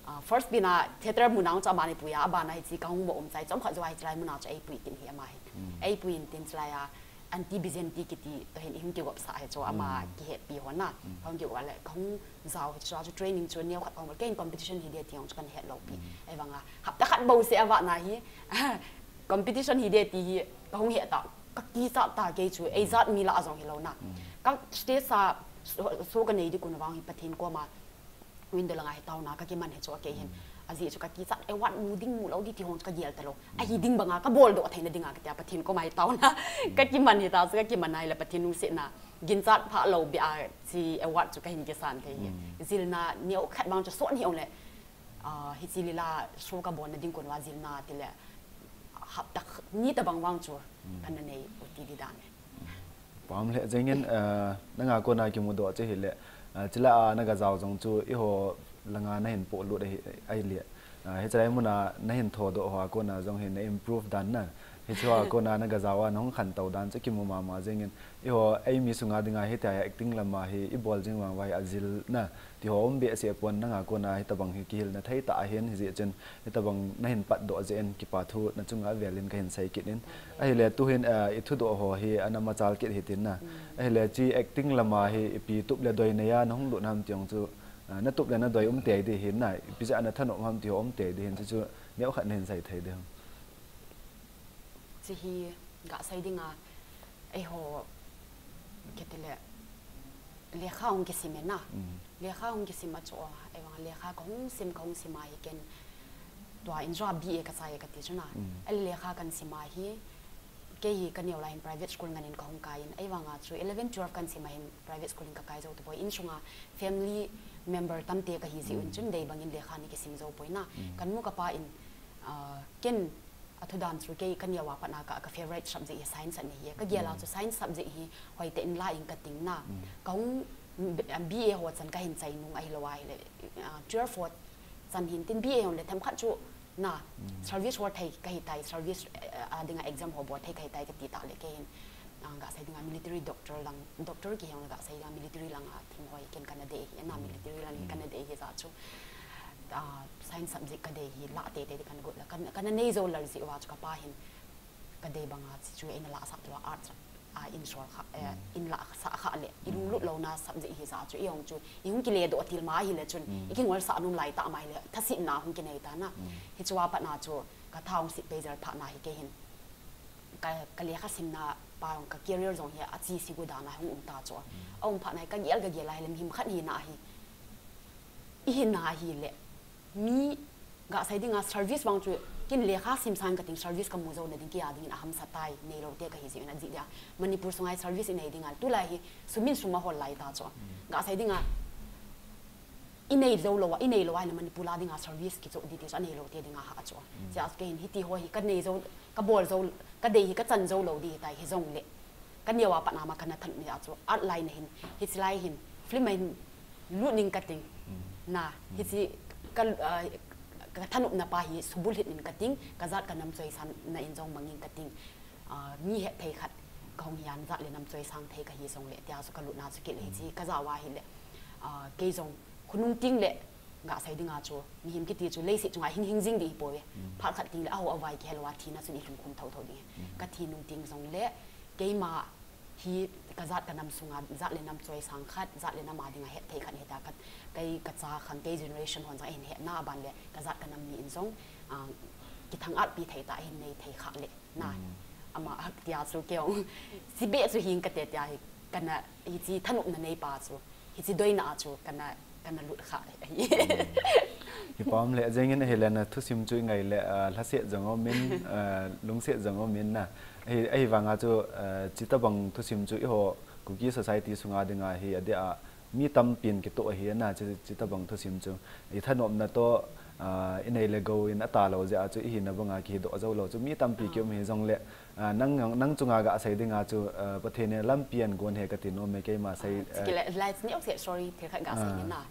Ah, first bina theater mu nang chu ama ni pu ya, aba na hi chi ka hung mo um chai chom khat zo ai chi lai mu na chu ei pu tin hi ama hin. Ei pu in tin chi lai a, Aunty Bizenti kiti to hin i hung ki gop sa hi cho ama ki he pi ho na. Ka hung ki gop le, ka hung zau hi cho chu training chu neu khat ka hung ke in competition hi de ti ong chu kan he lo pi. Ai vanga, hapta khat bo se a va na hi. Competition hi de ti hi, ka hung he ta. Ka ki sa ta ke chu, ei zat mi la a zong hi lo na. Ka stage sa, so, so ka nei di kun vang hi Pathin ko ma. Window langa hi tauna ka ki man hi chu a ke hin. A zi chu ka ki chat award mu ding mu lo di ti hong chu ka gial ta lo. A hi ding banga ka bol do thei na dinga ka tia Pathin ko mai tauna. Ka ki man hi ta chu ka ki man ai le Pathin nu se na. Gin chat pha lo bi a chi award chu ka hin ki san thei hi. Zil na neu khat bang chu son hi ong le. Ah, hi chi lila show ka bol na ding kun wa zil na ti le. Hapta ni ta bang wang chu. Kan na nei u ti di dan. Pam le jengin, eh, na nga ko na ki mu do che hi le, eh, chi la a na ga zau zong chu i ho langa na hin po lut ai, ai le. Eh, hi chai mu na na hin tho do ho a ko na zong hin na improve dan na. Hichu a kona na gazao a nahung khantou dan chu kimu mama jingin. Eiho, eimi sunga dinga hitia acting lama hi ibol jing vang uva hi ajilna tiho um behseh pon, nanga kona hitobang hi kihilna thei tah ahin, hijeh chun hitobang nahin patdoh jeh in kipa thu nachunga velin kahin sei kit in. Ahile tuhin, ah, ithudoh ho hi ana machal kit hitin na. Ahile hiche acting lama hi ipi tup le doi neiya nahung lut ham ti jong chu, ah, natup le nadoi um tei ding hin na, ipi jeh a nathanop ham tiho um tei ding hin, chuchu neokhat nahin sei thei ding ham. Hiche hi gasei dinga, eiho, kiti le, lekha hung kisim e na. Lekha hung kisim a chu, eivang lekha kahung sim, kahung sim a hi ken tua injua B A kachai e kati chu na. Ahile lekha kahin sim a hi, kei hi kaneo lai hin private school ngan in kahung kai in, eivang a chu eleven twelve kahin sim a hin private school in kakai jou tapoi, insunga family member tamte kahi jeh un chun dei bangin lekha ana kisim jou poi na. Kanu kapa in, ah, ken athudan chu kei kaneo a pat na ka, ka favorite subject hi science ana hi. Kagel a chu science subject hi hoitah in la in kating na. Kahung B A ho chan kahin chai nung ahilou ahile, ah, twelve ho chan hin tin B A ho le themkhat chu na, service ho thei kahitai, service, eh, a dinga exam ho bol thei kahitai kati tah le kei hin, ah, gasei dinga military doctor lang, doctor kihi jongle gasei dinga military langa thim ho hi ken kana dei hi na, military lang hi kana dei hijeh chu, ah, science subject kadei hi la teitei di kana got la, kana, kana nei jou lal jeh uva chu kapa hin kadei banga chu eina lahsah tua arts a insol kha, eh, in lahsah kha le, ilunglut louna subject hijeh chu, eihung chu, ihung kiledoh til ma ahile chun, ikingolsah nom lai tah ma ahile, thasetna hung kinei ta na. Hichua pat na chu, katha hung sit pei jel phat na hi kei hin, ka, kalekha simna pa jong, ka career jong hi achese gu dan a hung um ta chu. Aum phat na hi kagel, kagel ahile mihem khat hina hi, ihina ahile, mi gasei dinga service vang chu, ken lekha sim sangin kating service kamu jouna ding kia dingin ahamsa tai, neilou te kahi jeh un ajeh dia. Manipur sunga service inei dinga, tulai hi sum in sum ahol lai ta chu. Gasei dinga, inei jou lou a, inei lou ahile Manipur a dinga service kichoh ding ti chu anei lou te dinga ha chu. Chua chu kei hin hiti ho hi kanei jou, kabol jou, kadei hi kachan jou lou ding tai hijongle, kaneo a pat na ma kana thanop jeh chu art line a hin, hiche lai hin, film a hin lut ning kating na, hiche ka, ah, Ka thanopna pa hi subulhit in ka ting, ka zat ka nam choisang na in jong mangin ka ting. Ah, mi hethei khat ka hung hian, zat le nam choisang thei ka hi jong le, tia chu ka lutna chu kile hi chi, ka za wa hi le. Ah, kei jong khonung ting le, ga sei dinga chu, mihem kiti chu leiset chunga hing hing jing di hi poi. Phat khat ting le, a ho a vai kihel wa thina chun i lhun khum tho tho ding. Ka thi nung ting jong le, keima hi ka zat ka nam sunga, zat le nam choisang khat, zat le nam a dinga hethei khat heta khat, kei ka cha khang, kei generation hon jong hin hetna a ban le, ka zat ka nam mi in jong, ah, kithang at pi thei ta hin nei thei kha le na. Ama hak tia chu keo. Si be chu hing ka te tia hi, kana hi chi thanopna nei pa chu. Hi chi doina chu kana, kana lut kha hi. Hi pam le jeng in hi le na thusim chu ngai le, ah, lhaset jong om in, ah, lungset jong om in na. Hi, hi vanga chu, ah, chi tabang thusim chu i ho Kuki society sunga dinga hi a dia mi tampin kitoh hi na chi, chi tabang thusim chu. I thanopna to, ah, i nei le go in a ta lo jeh a chu i hina banga kidoh zo lo chu mi tampi ki um hi jong le, ah, nang, nang chunga ga sei dinga chu, ah, Pathen in lampi an gon he ka ti nom e keima sei, ah, chi kile, lai ni ok se, sorry, thil khat ga sei ni na.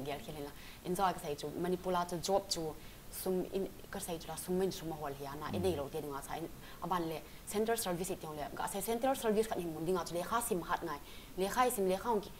Gel khel la. In jo ka sei chu, Manipur a chu job chu sum in, ka sei chu la sum in sum a hol hi a na, i nei lo te dinga cha in, a ban le central service i tiang le, ga sei central service khat hin mun dinga chu lekha sim hat ngai. Lekha i sim, lekha hung ki,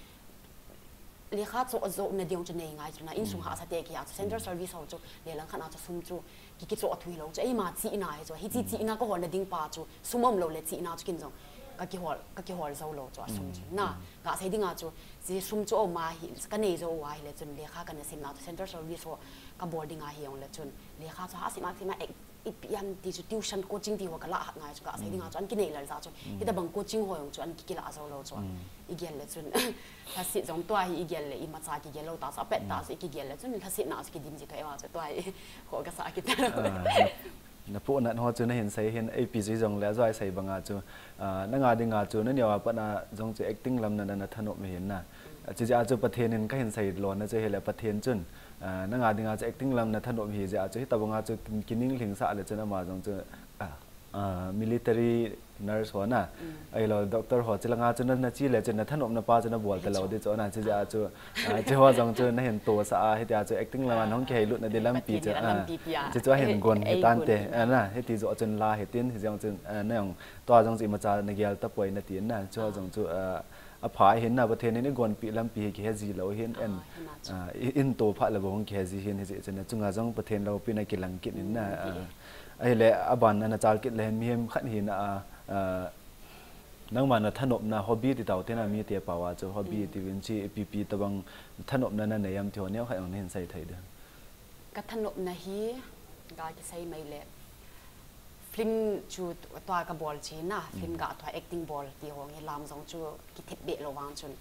lekha chu zo na diang chu nei ngai chu na, insung ha sa te ki a chu central service ho chu, le lang khat na chu sum chu, ki, ki chu a thui lo chu, ei ma chi na hi chu, hi chi, chi na ka hol na ding pa chu, sum om lo le chi na chu kin jong, ka kihol, ka kihol zo lo chu a sum chu. Na, ga sei dinga chu, chi sum chu o ma hi, ka nei zo wa hi le chun lekha kana sim na chu central service ho ka bol dinga hi ong le chun, lekha chu ha sim a sim a ek, i pian ti chu tuition coaching ti ho ka la hat ngai chu ga sei dinga chu an ki nei lal za chu. Hi tabang coaching ho ong chu an ki, ki la zo lo chu. I gel le chun. Lhaset jong tua hi i gel le i ma cha ki gel lo ta sa pet ta sa ki gel le chun lhaset na sa ki dim ji to e wa chu tua hi ho ka sa ki ta. Ah, na, na pu na ho chu na hin sei hin A P G jong le a zoi sei banga chu, ah, na nga dinga chu na neo a pa na jong chu acting lam na, na, na thanop mi hin na. Ah, chi ja chu Pathen in ka hin sei lo na chu hi le Pathen chun, ah, na nga dinga chu acting lam na thanop hi ja chu hi tabanga chu kin, kining hling sa le chun ama jong chu, ah, Military nurse ho na, ahilou doctor ho, chilanga chu na, na chi le chu na thanopna pa chu na bol ta lou di chu na, chi ja chu, ah, chi ho jong chu na hin to sa a, hitia chu acting lam a na hung kihei lut na di lampi chu, Pathen in ah, lampi pia. Chi chu ahin gon hi tan te, ah, na, hiti jo chun la hi tin, hi jong chun, ah, na jong, tua jong chu imacha na gel ta poi na tin na, chi ho jong chu, ah, apha hin na, Pathen in i gonpi lampi hi kihe ji lou hin, en, ah, i, in to pha le bou hung kihe ji hin, hi ji chun na chunga jong Pathen loupina kilang kit in na, ah, ahile aban na na chal kit le hin mihem khat hi na, ah, ah, nangma na thanopna hobby ti tau te na mi te pao a chu hobby ti vin chi ipi pi tabang thanopna na nei am ti ho neo khat jong na hin sei thei de. Ka thanopna hi ga kisei mai le film chu tua ka bol chi na, film ga tua acting bol ti ho hi lam jong chu kithet be lou vang chun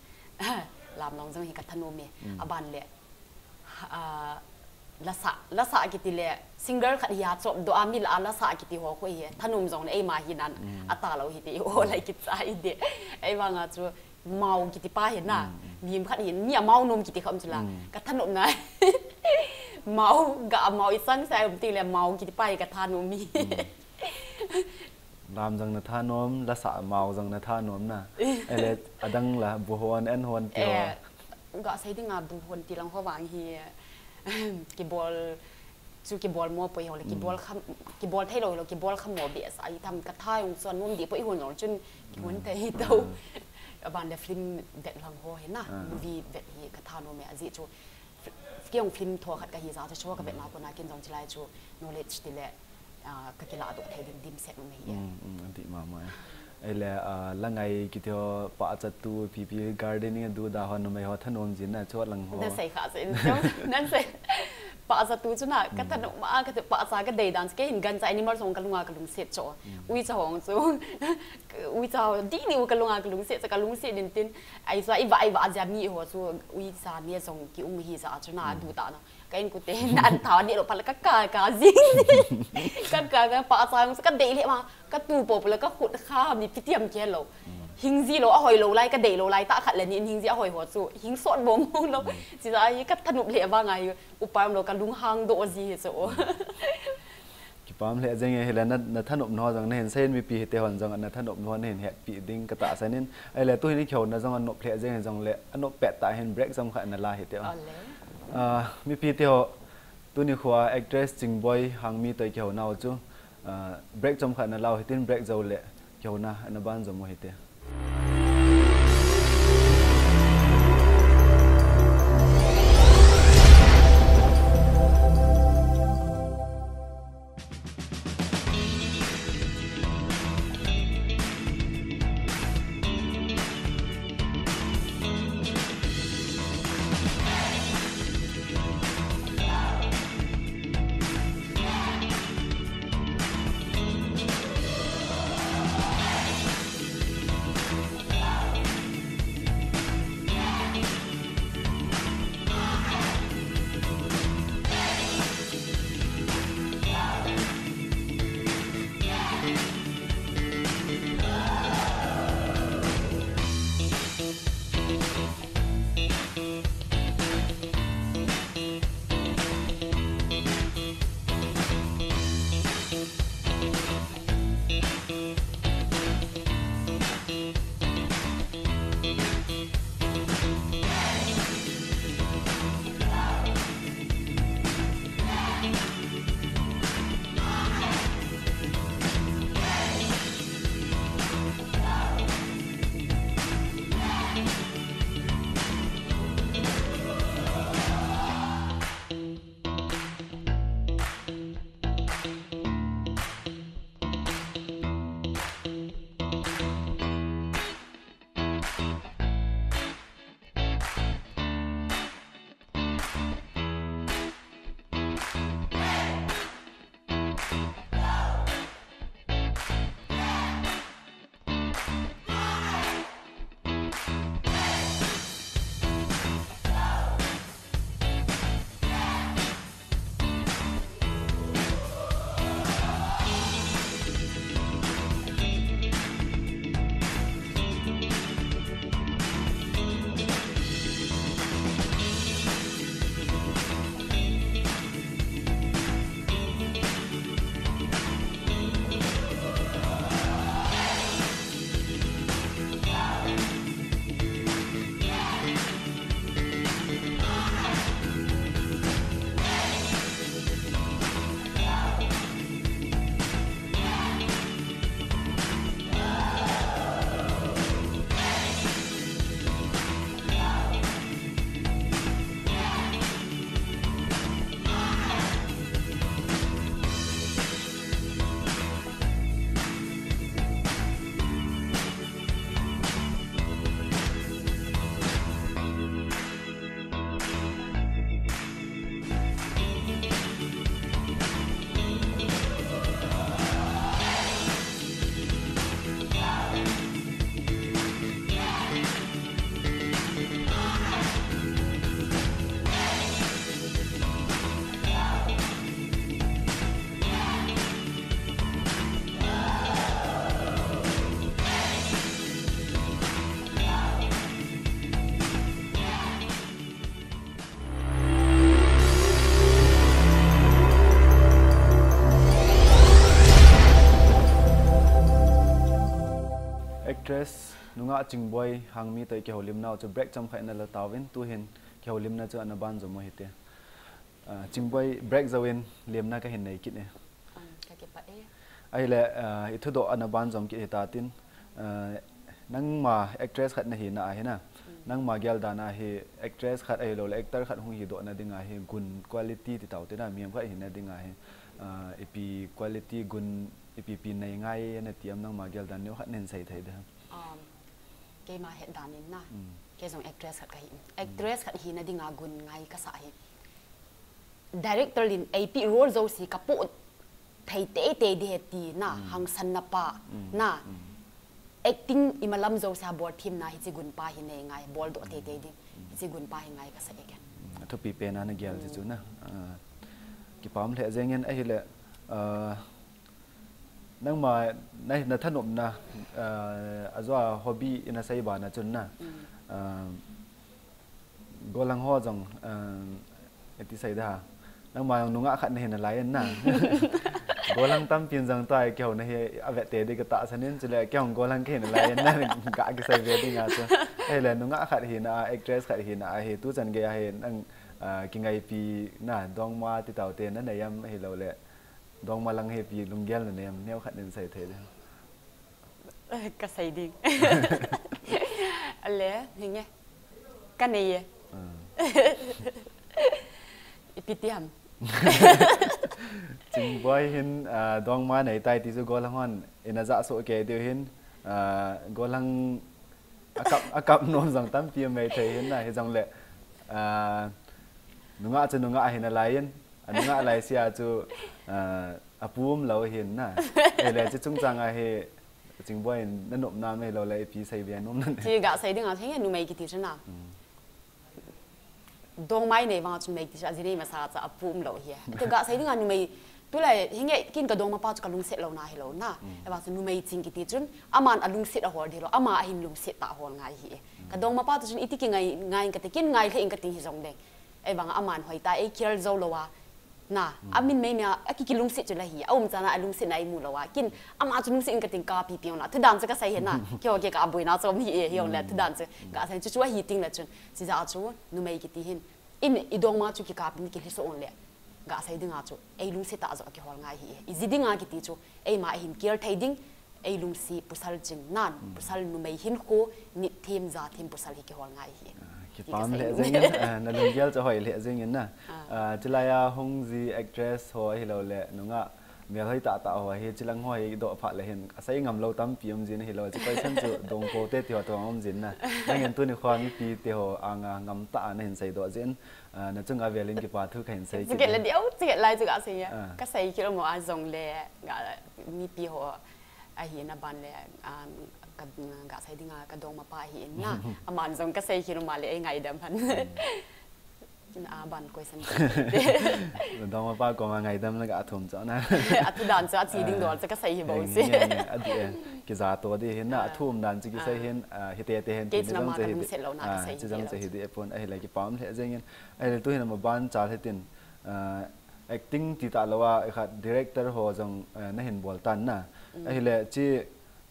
lam jong jong hi ka thanom e. Aban le, ah, lasa, lasa kiti le singer khat hi a chop do a mi la a lasa kiti ho ko hi thanom jong le eima hi nan ata lou hi ti ho lai kicha i de. Ei vang a chu Mao kiti pa hi na, mihem khat hi, mi a Mao nom kiti kham chu la. Ka thanopna. Mao, ga Mao i sang sai um ti le Mao kiti pa hi ka thanom mi. Lam jong na thanom, lasa Mao jong na thanom na. Ele adang la bu hon en hon ti ho. Eh, ga sei dinga bu hon ti lang ho vang hi. Kibol chu kibol mo poi ho le kibol kham, kibol thei lou lo, kibol kham mo be sa i tham ka tha jong chu nom di poi hon jong chun kihon thei to. Aban le film vet lang ho hi na, movie vet hi ka thanom e a ji chu. Kei jong film tho khat ka hi ja chu, chu ka vet na ko na kin jong chilai chu knowledge ti le, ah, ka kila do thei ding dim set um hi. Adi mama. Ele, ah, la ngai kiti ho pa cha tu pi pi gardening du da ho numei ho thanom jin na chu lang ho. Na sei kha sen. Na sei. Pa cha tu chu na ka thanom a ka tu pa cha ka dei dan ke hin gancha animal jong ka lunga ka lungset cho. Uicha hong chu. Uicha ho di ni u ka lunga ka lungset cha ka lungset din tin. Ai sa i va i va ja mi ho chu uicha mi jong ki um hi ja chu na du ta na. Ka in kute hin an tha ni lo pha la ka ka ka jing. Ka ka ka pa cha jong chu ka dei le ma. Ka tu po po la ka khut kha mi pitiam ke lo. Hing ji lou a hoi lou lai ka dei lou lai ta khat le ni hing ji a hoi ho chu. Hing sot bom bom lou. Chi ja hi ka thanop le vang a hi upai um lou ka lunghang do ji hi chu. Kipam lheh jeng e, hile na, na thanop no jong na hin seiyin mipi hite hon jong na thanop no na hin hetpi ding katahsan in. Ahile tuhin i kihouna jong anop lheh jeng e jongle anop pettah hin break chomkhat na la hite. Ole. Ah, mipi te ho, tuni khoa actress Chingboi Hangmi toh i kihouna u chu, ah, break chomkhat na lau hitin, break jou le kihouna ana banjom u hite. Actress nungah Chingboi Hangmi toh kihoulimna chu break chomkhat ina la tauvin, tuhin kihoulimna chu ana banjom u hite. Ah, Chingboi, break jouin lemna kahin nei kit e. Ang kakipah e. Ahile, ah, ithudoh ana banjom kit hitatin, ah, nangma actress khat nahina ahi na. Nangma geldan a hi actress khat ahilouleh actor khat hung hidohna dinga hi gun quality ti taute na, mihem khat hina dinga hi, ah, ipi quality gun, ipi ipi nei ngai nati am, nangma geldan neokhat nahin sei thei de. Um, keima hetdan in na. Kei jong actress khat kahi. Actress khat hina dinga gun ngai kasa hi. Director in eipeh role jouse kapoh thei teitei ding ahi tina, hangsanna pa na. Acting imalam jouse a bolthimna hiche gunpa hi nei ngai, boldoh teitei ding. Hiche gunpa hi ngai kasa e ken. Athupi pen a nagel chu na. Ah, kipah lheh jengin ahile, ah, nangma na, nathanopna, ah, ajo a hobby ina sei bana chun na. Ah, Gollhang ho jong, um, iti sei da. Nangma jong nungah khat nahi nalai in na. Gollhang tampin jong tua kihouna hi avet tei ding katahsan in, chule kei jong gollhang kahi nalai in na, ga kisei ve ding a chu. Ahile nungah khat hina a, actress khat hina a hi, tuchan gei a hi nang, ah, kingaipi na dongma ti taute nanei am ahilouleh dongma lang hi ipi lunggel nanei am, neokhat nahin sei thei ding. Kasei ding. Ale, hinge. Kanei e. Ah. Ipi ti ham. Chingboi hin, ah, dongma nei tai ti chu gollhang hon ina ja soh kei diu hin, ah, gollhang akap, akap nom jong tampi um mai thei hin na, hijongle, ah, nungah chu nungah ahi nalai in, anungah lai sia chu, ah, apu umlou hin na. Ahile chu chungchang a hi Chingboi in nanopna ahilouleh ipi sei be nom na. Chu ga sei ding a, hinge, numei kiti chu na. Dongma inei vang a chun numei ti chu ajinei masa chu apu umlou hi. Chu ga sei ding a numei tulai hinge kin kadongma pa chu kalungset louna hilou na. Ahivang chun numei ching kiti chun aman alungset ahol ding hilou, ama ahin lungset tah hol ngai hi. Kadongma pa chu chun iti kingai ngai in kati, kin ngai lheh in kati hijongle. Ahivang aman hoitah a eikihel jou lou a. Na, a min mei mei a, a ki ki lungsit chu la hi, a um chana a lungsit na i mu lo a. Kin, ama chu lungsit in ka ting ka pi pi na. Thu dan chu ka sai he na. Kyo ke ka boi na chu mi e hi ong le. Thu dan chu ka sai chu chu a hi ting la chun. Si za chu, numei ki ti hin. In i dong ma chu ki ka pi ni ki hli so ong le. Ga sai ding a chu, ei lungsit ta zo ki hol ngai hi. I zi ding a ki ti chu, ei ma hin care thei ding, ei lungsi pasal ching nan, pasal numei hin khu, nit thim za thim pasal hi ki hol ngai hi. Ki pam le zing in, ah, na lunggel chu hoi le zing in na. Ah, chilai a hung zi actress ho hi lo le, nunga, mel hoi ta ta ho hi, chilang ho hi do pha le hin, a sai ngam lo tam pi um zin hi lo, chi koi san chu dong po te ti ho to um zin na. Nang en tu ni khwa mi pi te ho, anga ngam ta na hin sai do zin, ah, na chung a velin ki pa thu ka hin sai. Chi ke le diau, chi ke lai chu ga sai ya. Ah. Ka sai ki lo mo a zong le, ga mi pi ho, a hi na ban le, ah, ka, ga sai ding a ka dong ma pa hi in na. A man zong ka sai ki lo ma le, ei ngai dam phan. A ban koi san. Dong ma pa ko ma ngai dam na ka thum cha na. A thu dan cha chi ding dol cha ka sai hi bo si. A di e. Ki za to di hin na a thum dan chi ki sai hin, ah, hi te te hin. Ke chi na ma ka lungsit lo na ka sai. Chi zang cha hi di e pon a hi le ki pam le zeng in. A hi le tu hin ma ban cha le tin. Ah, acting ti ta lo a khat director ho zong, eh, na hin bol tan na. A hi le chi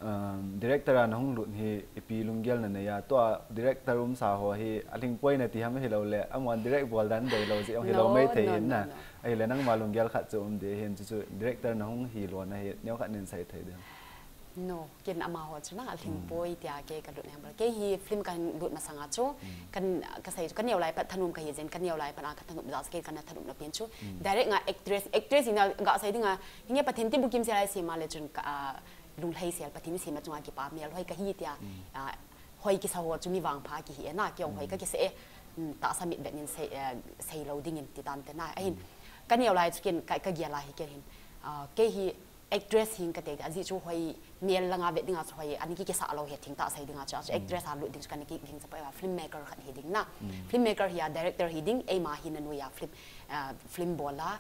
um, director a na hung lut hi ipi lunggel na nei a, tua director um sa ho hi a hling poi na ti ham hi lo le, a mon direct bol dan dei lo zi ong hi lo mei thei hin na. A hi le nang ma lunggel khat chu um de hin chu chu director na hung hi lo na hi neo khat nin sai thei de. No, kin ama ho chu na a hling poi ti a ke ka lut ne bal. Ke hi film kan lut ma sanga chu, kan ka sai chu kan neo lai pat thanum ka hi zen, kan neo lai pat a ka thanum za ke kan thanum na pin chu. Direct nga actress, actress ina ga sai ding a, nge pathen ti bukim se lai si ma le chun ka, ah, lunglhei sel Pathian i sima chunga kipa mel hoi ka hi tia, ah, hoi kisa ho chu mi vangpha ki hi e na, ki ong hoi ka kisa e, mm, ta sa mit bet nin sei, eh, sei lo ding in ti tan te na. Ahin, ka neo lai chu kin ka, ka gia lai hi ke hin. Ah, ke hi actress hing ka te a zi chu hoi mel langa bet dinga chu hoi ani ki kisa lo he thing ta sei dinga chu, chu actress a lut ding chu kan ki ging sa pa film maker khat hi ding na. Film maker hi a director hi ding, ei ma hi na nu ya film, ah, film bola,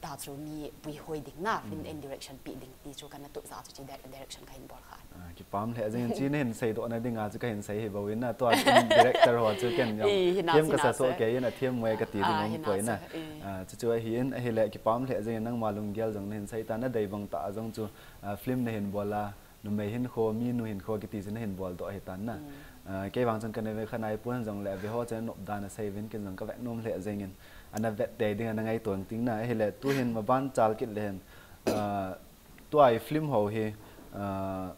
ta chu mi pui hoi ding na, film and direction pi ding ti chu kana tu za chu chi di- direction ka hin bol kha. Ah, kipam lheh jeng in, chi na hin sei doh na ding a chu ka hin sei hi bo in na, tua in director ho chu ken jong Eh, hina thiam chu, ka hina sa so chu. Ke in a thiam mo e ka ti ding Ah, um hina poi na. chu, eh. Ah, chu chu ahi in, ahile kipam lheh jeng in, nangma lunggel jong na hin sei ta na, dei bang ta jong chu, ah, film na hin bol a, numei hin kho, mi nu hin kho kiti chu na hin bol doh ahi tan na. Ah, kei vang chun kana ve kha nai pon jong le, ve ho chun nop dan a sei vin, ken jong ka vet nom lheh jeng in, ana vet te ding ana ngai tuang ting na, ahile tu hin maban chal kit le hin, ah, tua i film ho hi, ah,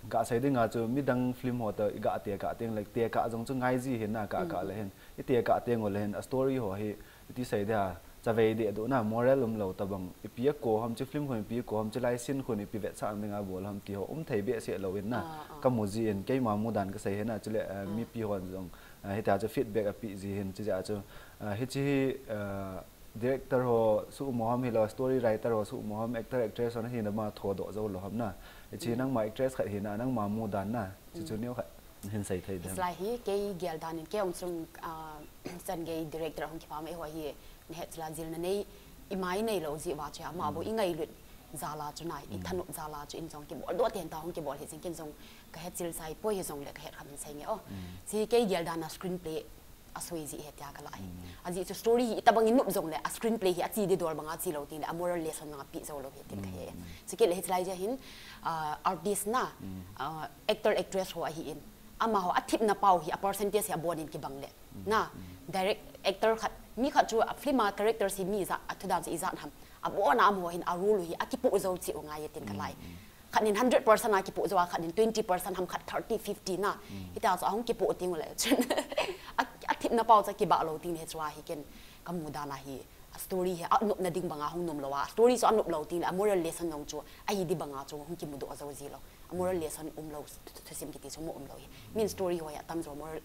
ka sei ding a chu midang film ho ta i ka te ka ting le, te ka jong chu ngai ji hin na, ka ka le hin, i te ka teng u le hin, a story ho hi, i ti sei dia, chavei de do na, moral um lo ta bang, ipi a ko ham chu film khun, ipi a ko ham chu lai sin khun, ipi vet sang ding a bol ham ti ho um thei be se lo in na, Ah, ah. Ka mu ji in, keima mu dan ka sei hin na, chu le, ah, mipi hon jong, ah, hita chu feedback a pi ji hin, chu ja chu, ah, hi chi hi, ah, director ho su mo ham, hi lo story writer ho su mo ham, actor actress ho na hi na ma tho doh jo lo ham na. Hi chi nangma actress khat hi na, nangma mu dan na, chu chu neo khat hin sei thei dem. Hislai hi kei gel dan in kei ong chung, ah, chan gei director hong kipam e ho hi, ni het la jil na nei, i mai nei lo ji wa cha, ma bo i ngai lut za la chu na, i thanop za la chu in jong kibol doh ten ta hong kibol hi jing ken jong ka het chil sai poi hi jong le ka het kham hin sei nge o. Chi kei gel dan na screenplay a soi ji he tia ka la hi. A ji chu story hi i ta bang in nop jong le, a screenplay hi a chi di dol bang a chi lo ting le, a moral lesson bang a pi jo lo hi tin ka he. Chi ke le hislai ja hin, ah, artist na, ah, actor actress ho ahi in, ama ho a thip na pau hi, a percentage hi a bon in kibang le. Na, direct actor khat, mi khat chu a film a character si mi za, a thu dan si i za ham. A bon a am ho hin a role hi a kipu jo chi u ngai tin ka lai. Khat nin hundred percent a kipu jo a, khat nin twenty percent ham, khat thirty, fifty na. Hita chu a hong kipu ting u le chun. A, a thip na pau cha kiba lo ting he chu a hi ken ka mu dan a hi. A story hi a nop na ding bang a hong nom lo a. A story chu a nop lo ting le, a moral lesson jong chu ahi di bang a chu hong kimu doh jo ji lo. A moral lesson um lo, thu- thu- thusim kiti chu mu um lo hi. Min story ho hi a tam jo moral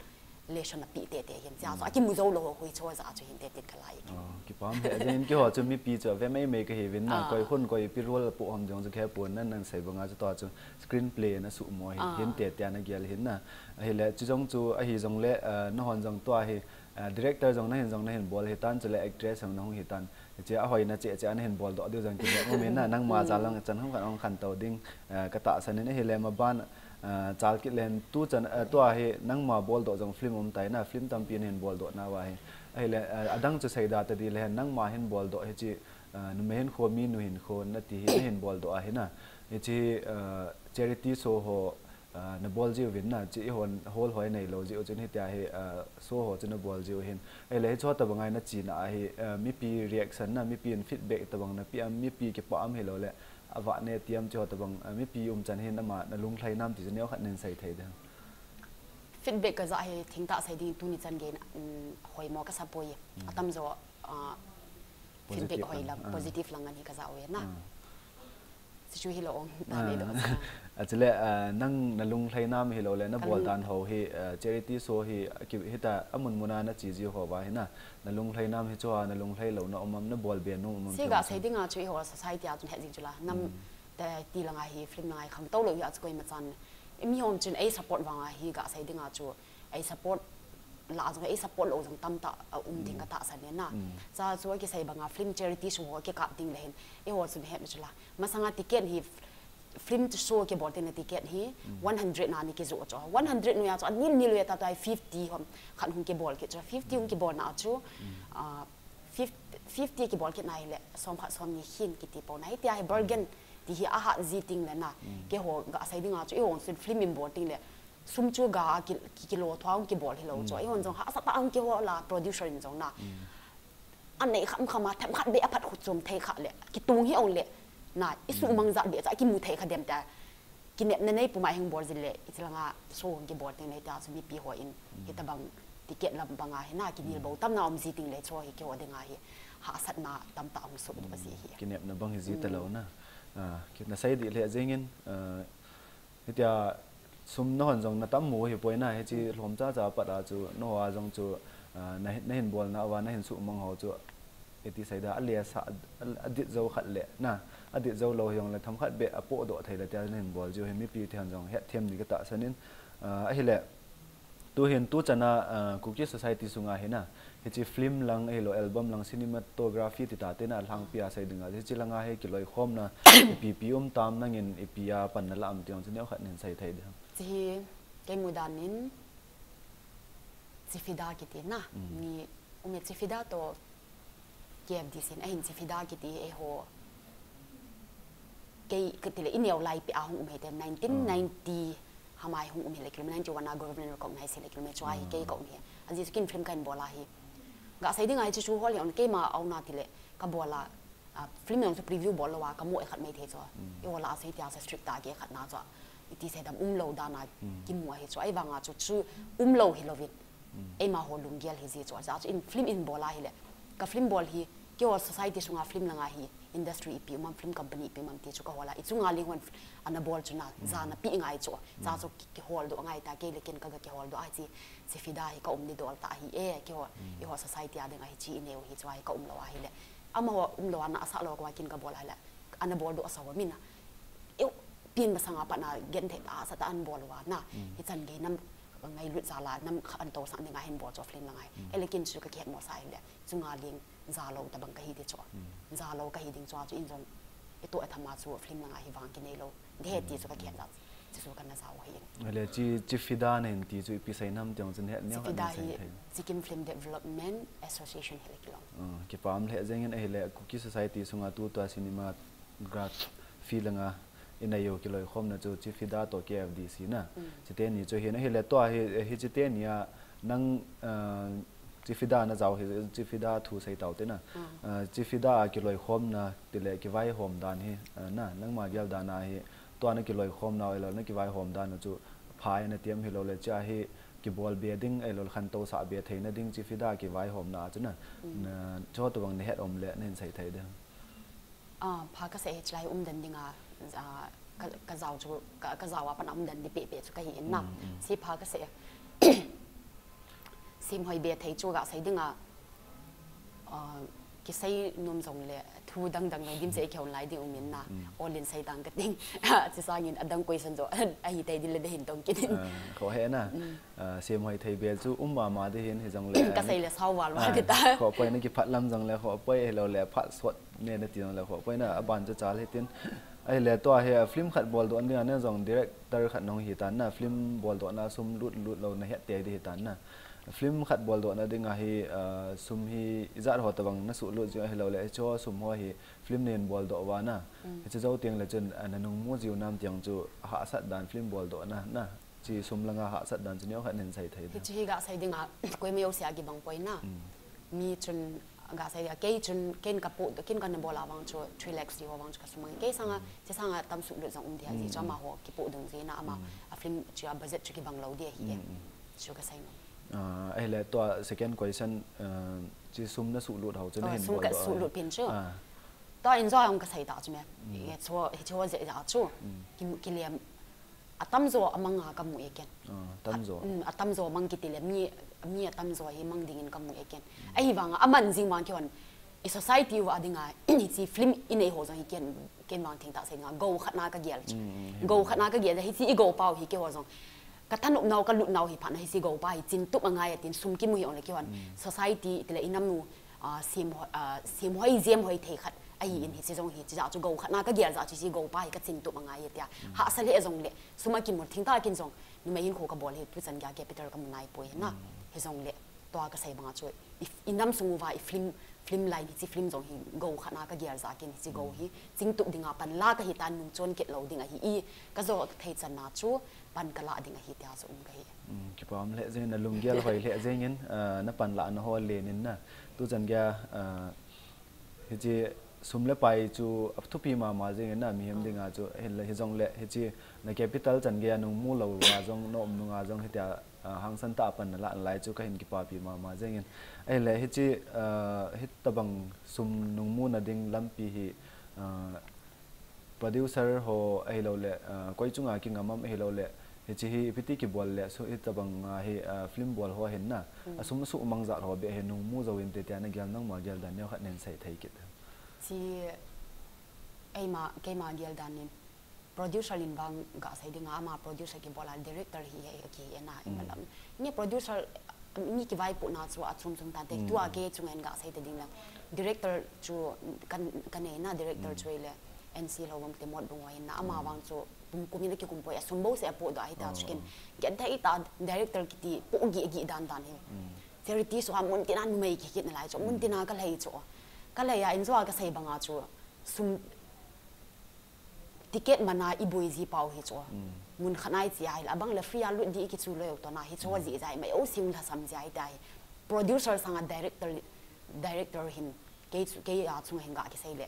lesson a pi te te hin. Cha chu a kimu jo lo ho hui cho za chu hin te tin ka lai. Oh, kipam he. Jeng in ki ho chu mipi chu ve mai mai ka hi vin na, Ah. koi hun koi pi role pu ham jong chu khe pon na, nang sei bang a chu to chu screenplay na su mo hi, Ah. hin te te na gel hin na. Ahile chu jong chu ahi jong le, ah, na hon jong to ahi, ah, director jong na hin jong na hin bol hi tan, chu le actress jong na hung hi tan. Che a hoina che che ana hin bol doh diu jong kinem umin na, nangma jal lang chan ham khat ong khan to ding, eh, ka tahsan in ahile maban, eh, chal kit len tu chan, eh, tua hi nangma bol doh jong film um tai na, film tampi ana hin bol doh nauva hi. Ahile, eh, adang chu seida ta di le hen nangma hin bol doh hi chi, eh, numei hin kho mi nu hin kho na ti hi na hin bol doh ahi na. Hi chi, eh, charity show ho, ah, na bol jiu vin na, chi i hon hol hoi nei lo jiu chin hitia hi, ah, show ho chu na bol jiu hin. Ahile hi chu tabang a na china ahi, ah, mipi reaction na, mipi in feedback tabang na pi am, mipi kipa am hilou le, ava ne tiam chu tabang, ah, mipi um chan hin ama na lunglhai nam ti chu neo khat nin sei thei de. Feedback ka ja hi thingta sei ding tuni chan gei na, um, hoi mo ka sa poi. Atam jo, ah, feedback Positive hoi lang, lang, ah. Positive lang ani ka ja we na. Ah. Sichu hilou ong ta nei do sa. Achile, ah, nang na lunglhai nam hilou le na bol dan ho hi, ah, charity show hi, ah, ki, hita amun muna na chi ji ho va hi na, na lunglhai nam hi chu a, na lunglhai lou na um am na bol be nu um am. Si ga sei ding a chu i ho society a chun he jing chu la. Nam te ti lang a hi film lang a hi khang to lou hi a chu koi ma chan. I mi hom chun ei support vang a hi ga sei ding a chu ei support la jong ei support lou jong tamta a um ding ka tahsan e na. Cha chu ki sei bang a film charity show ho ki kap ding le hin. I ho chun he chu la. Masanga ticket hi f-, film show ki bol te na ticket hi one hundred na ni ki jo cho. One hundred nu ya cho. Nil nil ya ta tai fifty hom khat hung ki bol ki cho. Fifty hung ki bol na cho. Ah, fifty, fifty ki bol ki na hi le som khat som ni hin ki ti po na hi ti a hi bargain ti hi a ha ji ting le na. Ke ho ga sai ding a cho. I ho sun film in bol ting le. Sum chu ga ki, ki, ki lo thong ki bol hi lo cho. I hon jong ha sa ta ang ki ho la producer in jong na. Anei kham kham a them khat be a phat khut chom thei kha le. Ki tung hi ong le. Na, i su mang jat be cha ki mu thei kha dem ta. Ki nep na nei puma hing bol jin le. I chi langa so hong ki bol ting le ta su mipi ho in. Hi ta bang ticket lam bang a hi na ki nil bo tam na um ji ting le cho hi ki ho ding a hi. Ha sat na tam ta hong su ji hi. Ki nep na bang hi ji ta lo na. Ah, ki na sai di le jing in, ah, hitia sum na hon jong na tam mu hi poi na, hi chi lhom cha cha pat a chu, no a jong chu, ah, na, na hin bol na va, na hin su mang ho chu, eti sai da, a le sa, a, a dit jo khat le, na, a dit jo lo hi jong le tham khat be a po do thei le tia na hin bol jiu hi mipi thian jong het thiam ni ka tahsan in, ah, ahile, Tu hin tu chana, uh, Kuki Society sunga hina, hichi film lang, ahilo album lang, cinematography ti ta tena lang pia sai dinga, hichi langa hi kiloikhomna, ipi ipi um tam nangin ipi a panna la um tiang chini khat nin sai thei de. Chi hi, kei mudan in, Chifida kiti na, mm, ni ume Chifida to K F D C in, ahin Chifida kiti e ho. Kei, ka tile, i neo lai pi a hung um hite, nineteen ninety hamai hung um hile kilome, ninety-one a government recognize hile kilome, chua hi kei ka um hi. Aji su kin film ka in bola hi. Ga sai dinga hi chu chu hol hi on keima auna tile, ka bola, ah, film yong chu preview bol lo wa, ka mo e khat mai thei chu. I wala a sei tia sa strict ta ke khat na chu. Iti se dam um lo dana ki mu hi chu. Ai vanga chu chu um lo hi lovin. Eima ho lunggel hi ji chu. Aja chu in film in bola hile. Ka film bol hi, kei ho society sunga film langa hi, industry ipi umam, film company ipi umam ti chu ka hola. I chunga ling hon ana bol chu na, ja na pi ngai chu. Ja chu ki, kihol do ngai ta, kei le ken ka ga kihol do ai chi, Chifida hi ka um ni dol ta hi e, kei ho, i ho society a dinga hi chi i neo hi chu ai ka um lo a hile. Ama ho um lo ana asa lo ko kin ka bol a hile. Ana bol do asa ho mina. Eu, pin masanga pa na gen the ta sa ta an bol wa na. Hi chan ge nam ngai lut sa la, nam kha an to sa ni ngai hin bol chu film langa hi. Ele kin chu ka kihet mo sa hile. Chunga ling ja lo ta bang ka hi ti chu. Ja lo ka hi ding chu chu in jong. I to a thama chu film langa hi vang ki nei lo. De he ti chu ka kihet za. Chi chu ka na za o hi in. Ale chi, Chifida nen ti chu ipi sai nam tiang chun het neo Chifida hi Sikkim Film Development Association hi le kilong. Ah, kipam le jeng in ahile Kuki Society sunga tu tua cinematography langa i neo kiloikhomna chu Chifida to K F D C na. Chiteni chu hin ahile tua hi, hi chiteni a nang, ah, Chifida na jao hi, Chifida thu sei tau te na. Ah, Chifida a kiloikhomna tile kivaihom dan hi, ah, na, nangma gel dan a hi, tua na kiloikhomna elo na kivaihom dan chu pha na tiam hi lo le cha hi kibol be ding elo khan to sa be theina ding Chifida kivaihomna chu na. Na, cho to bang ne het om le nen sai thei de. Ah, pha ka se he chilai um dan dinga, ah, ka, ka jao chu, ka, ka jao a pan um dan di pe pe chu ka hi in na. Si pha ka se. Sim hoi be thei chu ga sai dinga, ah, Kisei nom jong le thu dang dang lo dim se kheon lai ding umin na. Olin sei tang ka ting. Chi sangin adang question jo ahi tai dil le de hin tong kin. Ko he na. Sem hoi thei bel chu um ma ma de hin hi jong le. Ka sei le sao wal wal kita. Ko poi na ki phat lam jong le ko poi he lo le phat sot ne na ti jong le ko poi na aban cha chal he tin. Ai le to he film khat bol do an ding an jong director khat nong hi tan na film bol do na sum lut lut lo na het te de hi tan na. Film khat bol do na ding a hi sum hi ijat ho ta bang na su lut ji he lo le cho sum ho hi film nen bol do wa na. Chi jo tiang le chun na nung mu jiu nam tiang chu ha sat dan film bol do na na. Chi sum langa ha sat dan chu neo khat nen sai thai. Hi chi hi ga sai ding a koi me yo sia gi bang poi na. Mi chun ga sai dia kei chun ken ka pu ken ka na bol a bang chu three lakhs di ho bang chu ka sum kei sanga chi sanga tam su lut jong um dia ji chu ama ho ki pu dung ji na ama a film chu a budget chu ki bang lo dia hi. Chu ka sai no. Ai le to second question chi sum na su lut ho chu na hin bol do. Sum ka su lut pin chu. To enjoy ang ka sai ta chu me. Ye chu hi chu ze ja chu. Ki ki liam atam zo amang a ka mu e ken. Atam zo. Atam zo mang ki ti le mi mi atam zo hi mang ding in ka mu e ken. Ahi vang aman jing vang ki hon i society wa ding a hi chi film i nei ho jong hi ken ken vang thing ta sai nga go khat na ka gel. Go khat na ka gel hi chi i go pau hi ke ho jong. Ka thanop nau ka lut nau hi pha na hi chi go pa hi chin tup angai tin sum ki mu hi on le ki hon. Society ti le i nam nu sem hoi jem hoi thei khat ahi in hi chi jong hi chi ja chu go khat na ka gel ja chi chi go pa hi ka chin tup angai hi tia ha sa le jong le suma ki mu thing ta kin jong numei hin kho ka bol hi pu chan ga capital ka mu nai poi na hi jong le to ka sai bang chu i nam sung uva i film film line hi chi film jong hi go khat na ka gel ja kin hi chi go hi ching tup ding a pan la ka hi tan nung chon ket lo ding ahi i ka jo thei chan na chu pan ka la ding ahi tia chu um ka hi. Kipam le jeng na lunggel hoi le jeng in na pan la na ho le nin na tu chan ga hi chi sum le pai chu a thupi ma ma jeng in na mi hem ding a chu hi jong le hi chi na capital chan ga nung mu lo wa jong no um nung a jong hi tia hang san ta pan na la lai chu ka hin kipa pi ma ma jeng in ai le hi chi hi ta bang sum nung mu na ding lampi hi producer ho ahi lo le koi chunga ki ngam am ahi lo le Hichi hi ipiti kibol le, so hitabang, ah, hi, ah, film bol ho hin na. Asum su umang jat ho be hi nung mu jo in te tia na gel nangma gel dan neo khat nen sai thei kit. Chi eima, keima gel dan nin. Producer in bang ga sai dinga ama producer kibol a director hi he ki e na imalam. Ni producer ni kivai pu na chu achum chum ta te tua ke chung en ga sai te ding lang. Director chu kan, kan e na director chu le N C lo bang te mot bung wai na ama bang chu pum kum in ki kum poi asum bo se apo do ai ta chu ken. Get da ita director kiti po gi gi dan dan hi. Charity so mun tina numei ki kit na lai chu mun tina ka lei chu. Ka lei a in zo ka sai banga chu sum ticket mana i boi ji pau hi chu. Mun khanai chi ai la bang le free a lut di ki chu lo to na hi chu ji jai mai o sing la sam jai dai. Producer sanga director, director hin ke chu ke a chung hin ga ki sai le.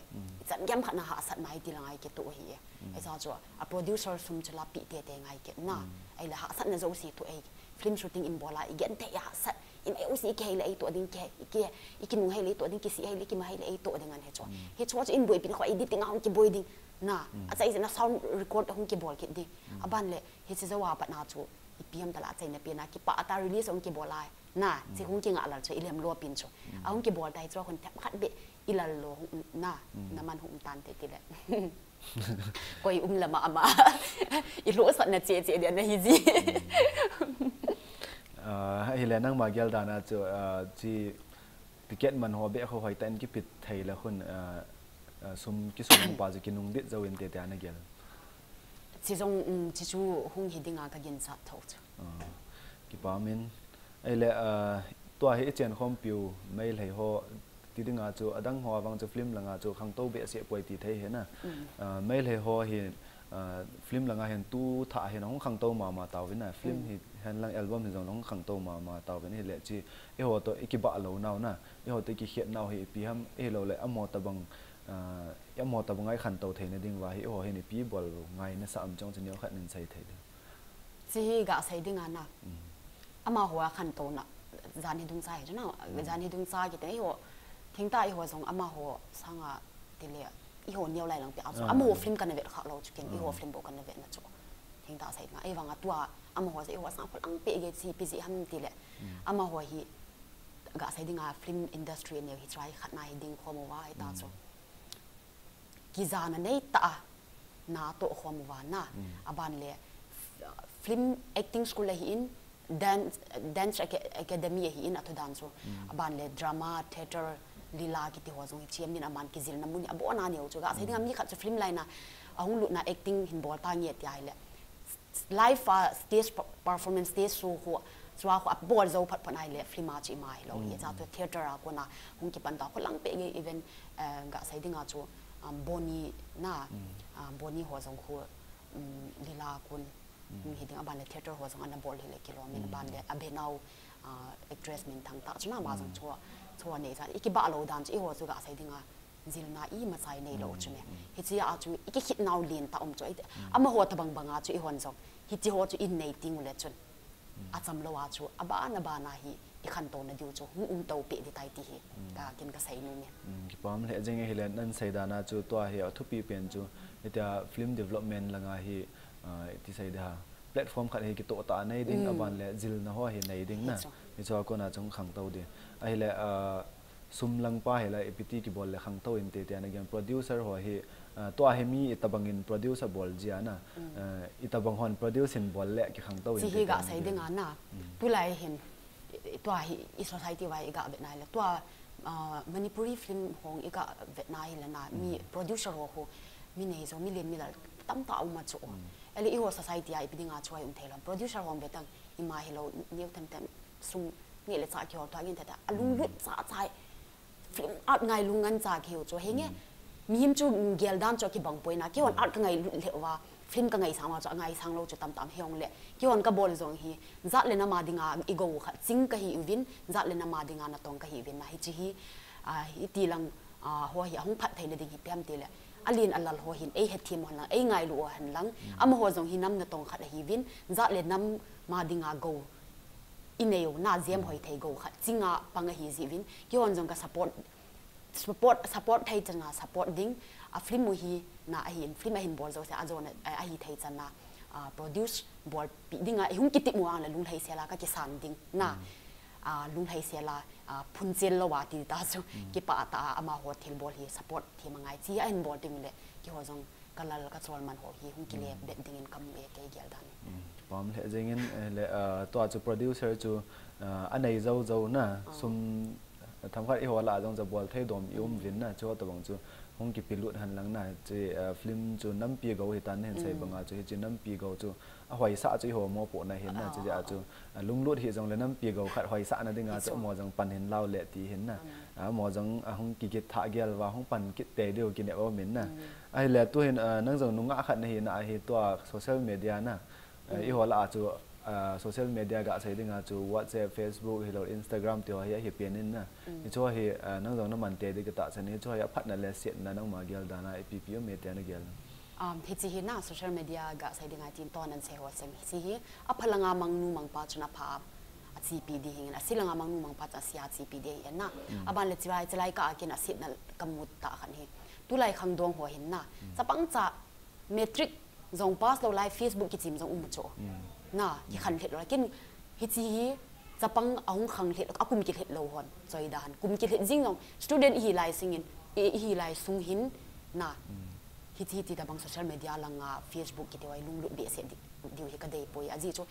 Chan gem khat na ha sat mai ti la ngai ki tu hi. Ai sa chu a producer sum chu la pi te te ngai ki na. Ai la ha sat na zo si tu ai film shooting in bola i gen te ya sat in ai u si ke le ai to ding ke ke i ki nung hai le to ding ki si hai le ki ma hai le ai to ding an he chu. He chu chu in boi pin kho editing a hung ki boi ding. Na, a chai na sound record hung ki bol ki ding. A ban le he chi zo wa pat na chu i piam ta la chai na pi na ki pa ta release hung ki bol ai. Na, chi hung ki nga lal chu i lem lo pin chu. A hung ki bol tai chu hun thep khat be i lal lo hung na, na man hung tan te ti le. Koi um lama ama. I lo sat na che che dia na hi ji. Ah, hi le nangma gel dana chu, ah, chi ticket man ho be kho hoi tan ki pit thei la khun, ah, ah, sum ki sum pa chu ki nung dit zo in te te ana gel. Chi zong, um, chi chu hung hi dinga ka gin chat tho chu. Ah, ki pa min. Ai le, ah, tua hi chen khom piu mai lei ho ti dinga chu adang ho avang chu film langa chu khang to be se poi ti thei he na. Ah, mai lei ho hi, ah, film langa hin tu tha hin hung khang to ma ma tau vin na. Film hi hen lang album hi zong hung khang to ma ma tau vin hi le chi. I ho to i ki ba lo nau na. I ho to i ki khiat nau hi pi ham i lo le amo ta bang, ah, amo ta bang ai khan to thei na ding va hi i ho hi ni pi bol ngai na sa am chong chu neo khat nin sai thei ding. Chi hi ga sai dinga na. Ama ho a khan to na. Zan hi dung sa hi na. Zan hi dung sa ki te i ho. Thing ta i ho zong ama ho sanga ti le i ho neo lai lang pi a chu. Ama ho film kan na vet kha lo chu ken i ho film bo kan na vet na chu. Gasei dinga, ei vanga tua, amaho se, ei ho sang khulang pe ge si pi ji ham ti le. Amaho hi, gasei dinga film industry neu hi try khat na hi ding khom uva, ei ta chu. Kijana nei ta a, na to khom uva na. Aban le, f-, film acting school la hi in, dance, dance aca-, academy hi in a thu dan chu. Aban le drama, theatre, lila kiti ho jong hi chiam in aman kijilna mun hi abona neu chu. Gasei dinga mi khat chu film line a, ahung lutna acting hin bol ta nge ti ai le. Live a stage per-, performance stage show khu, chua khu abol jou phat phat ai le film a chu ima hilou. Hi cha chu theatre a kona hung kipan ta khulang pe ge event, eh, gasei dinga chu, um, Bonnie na, ah, Bonnie ho jong khu, um, lila kun, um, hi ding aban le theatre ho jong ana bol hi le kilom in aban le abhenau, ah, actress minthang ta chu na ama jong chua, chua nei cha. I kibah lou dan chu eiho chu gasei dinga jilna ima chai neilou chu me. Hichia chu i kikhit nau lien ta um chu. Amaho tabang banga chu eihon jong hichi ho chu in nei ting u le chun, acham lou a chu, aban aban a hi i khantou na diu chu, hung um tou pe di tai ti hi. Ka kin ka sei nu me. Mm, kipam le jeng hi le nan sei dan a chu tua hi a thupi pen chu, hitia film development langa hi, ah, ti sei da. Platform khat hi kitoh ta nei ding, aban le jilna ho hi nei ding na. Hichu. Hichu a kona chung khangtou di. Ahi le, ah, sum lang pa hi la ipi ti kibol le khangtou in te te ana gen producer ho hi, ah, tua hi mi itabang in producer bol jia na. Ah, itabang hon produce in bol le kikhangtou in te te ana gen. Chi hi gasei dinga na. Tulai hin, i-, tua hi i society vai i gavet na le. Tua, ah, Manipuri film hong i gavet na hi le na. Mi producer ho khu, mi nei jo, mi lien mi lal, tam ta um a chu. Ele eiho society a ipi dinga chu ai um thei lou. Producer hong ve tang, ima hilou, neu tem tem, sum, nge le cha kiho tua gin thei ta. Alung lut cha cha. Film art ngai lung ngan cha kiu chu henge. Mihem chu gel dan chu kibang poi na. Kihon art ka ngai le uva. Film ka ngai sang uva chu ngai sang lou chu tam tam hiong le. Kihon ka bol jong hi. Jat le nam a dinga i go kha ching ka hi uvin. Jat le nam a dinga natong ka hi uvin na hichi hi. Ah, hiti lang, ah, ho hi ahung phat thei na ding hi piam ti le. Alien alal ho hin ei hethiam hon lang, ei ngailu hon lang. Amaho jong hi nam natong khat ahi uvin. Jat le nam a dinga go i neu na jem hoi thei go khat chinga pang ahi ji uvin. Kihon jong ka support, support, support thei chana support ding. A film u hi na ahin, film ahin bol jo se a jona, eh, ahi thei chana, uh, produce bol pi dinga i hung kitip muang la lunglhei sela ka kisan ding na. Uh, lunglhei sela uh, phun chel lo wa ti ta su kipa ta ama hotel bol hi support thi mangai chi a in bol ding le ki ho jong ka lal ka chol man ho hi hung kile bet ding in kam e ke gel dan. Pam le jengin le uh, to chu producer chu uh, anei zo zo na sum tham khat i ho la jong ja bol thei dom i um vin na chu to bang chu hung kipilut han lang na chi uh, film chu nampi go hi tan hen sai banga chu hi chi nampi go chu a hoi sa chu i ho mo po na hin na chi ja chu uh, lunglut hi jong le nampi go khat hoi sa na dinga chu mo jong pan hin lau le ti hin na a mo jong a hung ki git tha gel wa hung pan kit te diu ki ne o min na ai le tu hin uh, nang jong nunga khat na hi na hi to social media na uh, i ho la chu uh, social media ga sai dinga chu WhatsApp, Facebook, hilo Instagram ti ho hi hi pian in na. Hi chu hi uh, nang jong na man te di ka ta chan hi chu hi a phat na le set na nang ma gel da na i pi pi me te na gel. Um, hi chi hi na social media ga sai dinga tin to nan se ho sem hi chi hi a phalanga mang nu mang pa chu na pha a chi pi di hin a silanga mang nu mang pa cha sia chi pi di hin na. A ban le chi lai chi lai ka kin a set na ka mut ta khan hi. Tu lai khang dong ho hin na. Chapang cha matric jong pass lo lai Facebook kichim jong um cho na ki khan hlet lo kin hi chi hi chapang ahung khang hlet a kum ki hlet lo hon choi da han kum ki hlet jing jong student hi lai singin hi lai sung hin na hi chi ti ta bang social media langa Facebook ki te wai lunglut be se diu hi ka dei poi a ji chu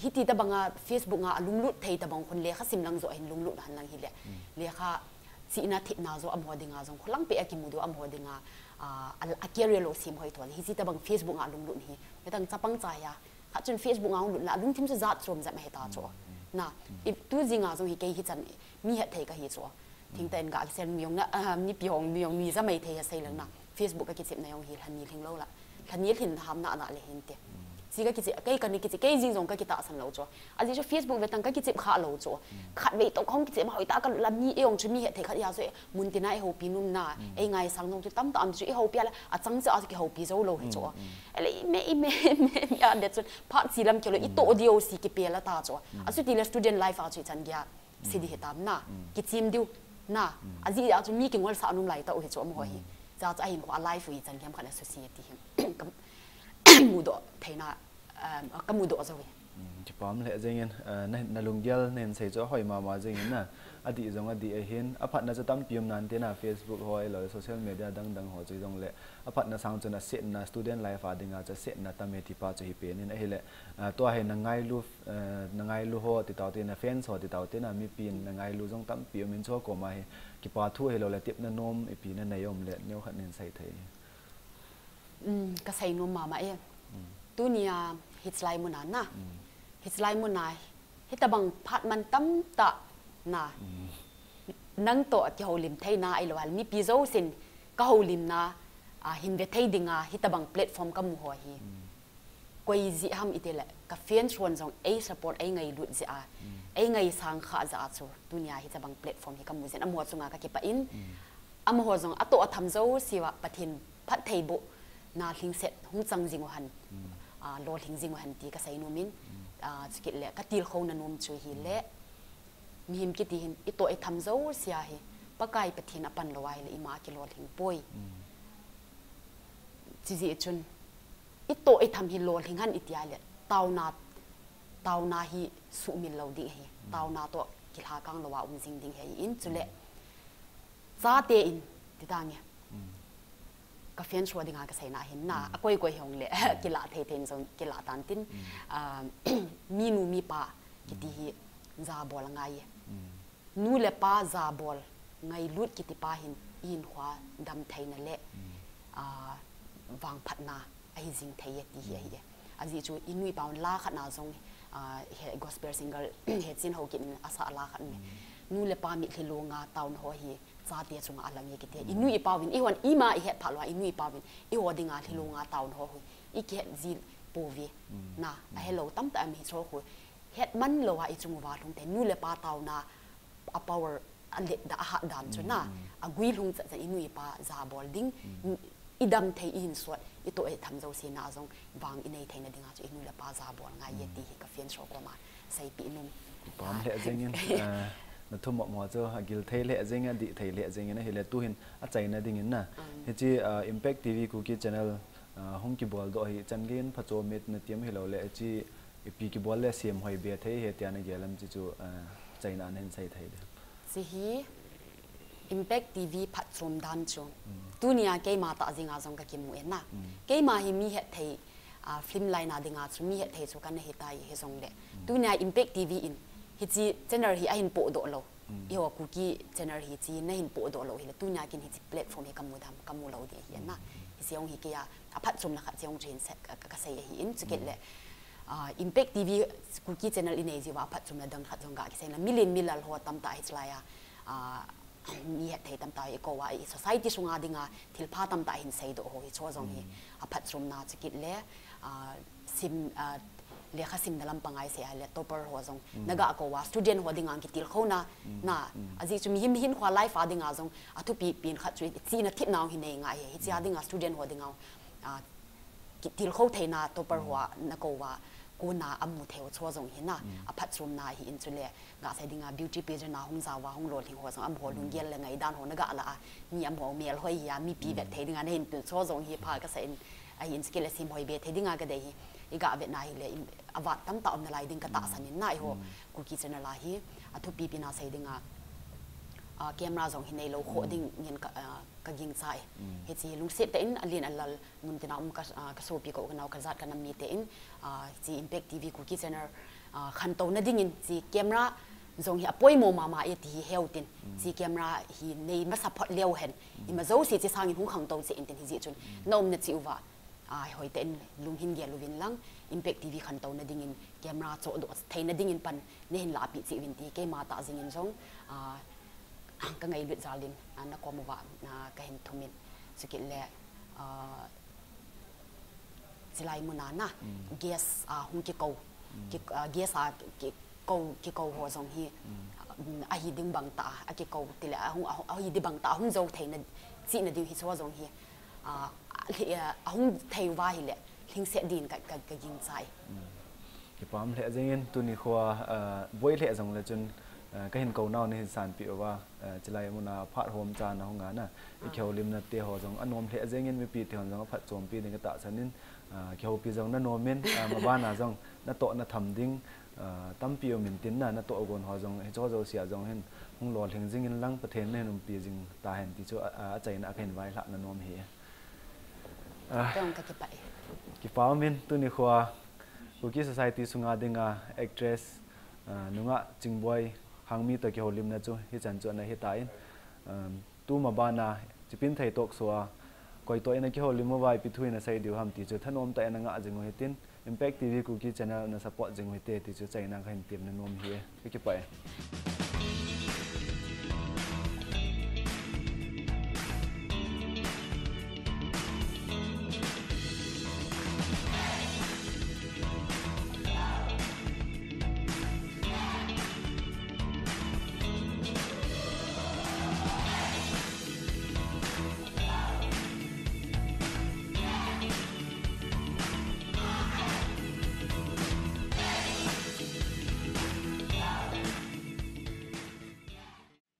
hi ti ta banga Facebook nga a lunglut thei ta bang khun le kha sim lang zo hin lunglut han lang hi le le kha chi na thi na zo a mo dinga jong kholang pe a ki mu do a mo dinga a career lo sim hoi thon hi chi ta bang Facebook nga lunglut hi he tang chapang cha ya kha chun Facebook nga lunglut na lungthim chu jat chom jat ma he ta cho na tu jinga jong hi kei hi chan mi het thei ka hi cho thing ten ga sen mi yong na mi pi hong mi yong mi ja mai thei ha sei lang na Facebook ka ki chep na yong hi lhan ni hling lo la lhan ni hling ham na na le hin te chi ka ki chep kei ka ni ki chep kei jing jong ka ki ta san lo cho a ji cho Facebook ve tang ka ki chep kha lo cho khat ve to khong ki chep ma hoi ta ka la mi e yong chu mi het thei khat ya so mun ti na e ho pi num na e ngai sang jong chu tam tam chu e ho pi la a chang cha a ki ho pi zo lo he cho ele me me me ya de chu phat chi lam ke lo i to dio si ki pe la ta cho a su ti le student life a chu chan gya si di he tam na ki chim diu na a ji a chu mi ki ngol sa num lai ta u he cho mo hi cha cha hin ko a life u i chan gam khat a society hin mudoh theina, um, ka mudoh zo hi. Kipa um leh jeng in, na lunggel na hin sei chu ahoi mama jeng in na. Adih jong adih ahin, aphatna chu tampi um nan tina, Facebook ho ahilou le social media dang dang ho chu jong le aphatna sang chu na setna student life a dinga chu setna tam e ti pa chu hi pen in ahile, tua hi na ngailu, na ngailu ho ti tau tina, fans ho ti tau tina, mipi in na ngailu jong tampi um in, chua koma hi kipa thu ahilou le tepna nom ipi na nei um le neo khat na hin sei thei. Ka sei nom mama e. Tunia hichlai muna na, hichlai muna hitabang phat man tamtah na, nang toh kihoulim theina ahilou le mipi jousen ka houlimna hin ve thei dinga hitabang platform ka mu ho hi koi jeh ham iti le, ka fans hon jong ei support, ei ngailut jeh a, ei ngaisang kha jeh a chu tunia hitabang platform hi ka mu jin, amaho chunga ka kipah in. Amaho jong atoh atham jouse uva Pathen phattheibohna lhingset hung chang jing u hen, lolhing jing u hen ti ka sei nom in. Chukit le ka tilkhouna nom chu hile, mihem kiti hin itoh itham jouse a hi Pakai Pathen apan lou ahile ima kilolhing poi. Chujeh chun itoh itham hi lolhing hen iti a le, taona, taona hi suhmil lou ding ahi, taona toh kilhakang louva um jing ding ahi in, chule chate in ti tange. Ka fans ho dinga ka seina hin na, akoi koi hung le kilah thei thei in jong kilah tan tin, minu mipa kiti hi jabol angai e. Nu le pa jabol ngailut kiti pa hin ihinkhoa damtheina le vangphatna ahi jing thei e ti hi ahi e. Ajeh chu inu ipa hon la khat na jong, gospel singer Hechin Haokip in asah la khat in, nu le pa mitlhi longa taona ho hi chate chunga alang e kiti. Inu ipa uvin, ihon ima ihet phat lou a, inu ipa uvin iho dinga lhi longa taona ho hi ikihet ji pouve. Na, ahelou tamtah ami chu khu hetman louva ichung uva lhung thei, nu le pa taona a power alet da, ahat dan chu na, agui lhung chat chat inu ipa jabol ding, idam thei, ihinsot, itoh itham jouse na jong vang inei theina dinga chu inu le pa jabol ngai e ti hi ka fans ho koma seipeh nom. Pam le jeng in, na thumop ho chu agil thei le jeng in, adih thei le jeng in ahile tuhin achaina ding in na. Hiche Impact T V Kuki channel Hung kibol doh hi chan gei in phatchom mit na tiam hi lo le chi ipi kibol le siam hoi be thei he tia na gel am chi chu, chaina na hin sei thei de. Chi hi Impact T V phatchom dan chu. Tunia keima ta zinga jong ka kimu e na. Keima hi mi het thei, film line a dinga chu mi het thei chu ka na hi tai hi jong le. Tunia Impact T V in hichi channel hi a hin po doh lo. Iho Kuki channel hi chi na hin po doh lo hi le tunia kin hichi platform hi ka mu dam, ka mu lo di hi na. Hichi hong hi ke a, a phatchom na khat chi hong chin se ka, ka, ka sei hi in chu kit le. Impact T V Kuki channel i nei jiwa a phatchom na dang khat jong ga ki sei na million milal ho tam ta hi chlai a. Mi het thei tam ta i ko wa i society sunga dinga thil pha tam ta hin sei doh ho hi chu jong hi a phatchom na chu kit le. Sim, lekha sim na lam pangai se a le topper ho jong na ga ko wa student ho dinga ki til kho na. Na a ji chu mi him hin khwa life a dinga jong a thupi pin khat chu chi na thit nau hi nei nga hi, hi chi a dinga student ho dinga ki til kho thei na topper ho na ko wa ku na a mu thei chu jong hi na. A phatchom na hi in chu le ga sei dinga beauty pageant na hung za wa hung lo hling ho jong am ho lung gel le ngai dan ho na ga la a mi am ho mel hoi ya mi pi vet thei dinga na hin pil chu jong hi pha ka sa in. A hin skill a sim hoi be thei dinga ka dei hi. I ga vet na hi le a vat tam ta om na lai ding ka ta san in na iho Kuki channel a hi a thupi pi na sei dinga camera jong hi nei lo kho ding ngin ka, ka ging chai. Hichi lungset ta in a lin a lal mun tina um ka, ka sopi ko ka nau ka jat ka nam mi te in chi Impact T V Kuki channel khan to na ding in chi camera jong hi a poimo mama e ti hi heu tin. Chi camera hi nei masa phot leo hen. Ima jo si chi sang in hung khang to chi in tin hi ji chun. Na um na chi uwa. Hoi te in lung hin gel uvin lang Impact T V khan to na ding in camera cho doh thei na ding in pan ne hin la pi chi uvin ti keima ta jing in jong. Ka ngai lut jal din na kom uwa ka hin thum in. Chu kit le chilai muna na guest a hung ki ko. Ki, guest a ki ko, ki ko ho jong hi a hi ding bang ta a ki ko ti le a hung, a hi ding bang ta a hung jo thei na chi na ding hi chu jong hi a hung thei wa hi le hling se din ka, ka, ka ging chai. Kipam le jeng in tuni khwa boi le jong le chun Ah, ka hin ko nau na hin san pi uva, ah, chilai muna phat hom cha na hung ana. I kihoulimna te ho jong anom lheh jeng in mipi te hon jong aphat chompi ding ka tahsan in, ah, kihoupi jong na nom in, ah, mabana jong natoh na tham ding, ah, tampi um in tin na, natoh gon ho jong, hicho jouse a jong hin hung lolhing jing in lang Pathen na hin umpi jing tahen ti chu, ah, ah, achaina a ka hin vailhah na nom ahi. Ah, Tong ka kipah e. Kipa um in tuni khoa Kuki Society sunga dinga actress, ah, nungah Chingboi Hangmi toh kihoulimna chu hichan chu ana hitan, um, tu mabana Chipinthei talk show a koi toh in a kihoulim uva ipi thu in asei diu ham ti chu thanom tah in na ngah jing u hitin, Impact T V Kuki channel na support jing u hite ti chu achaina ka hin tem na nom ahi e. Ka kipah e.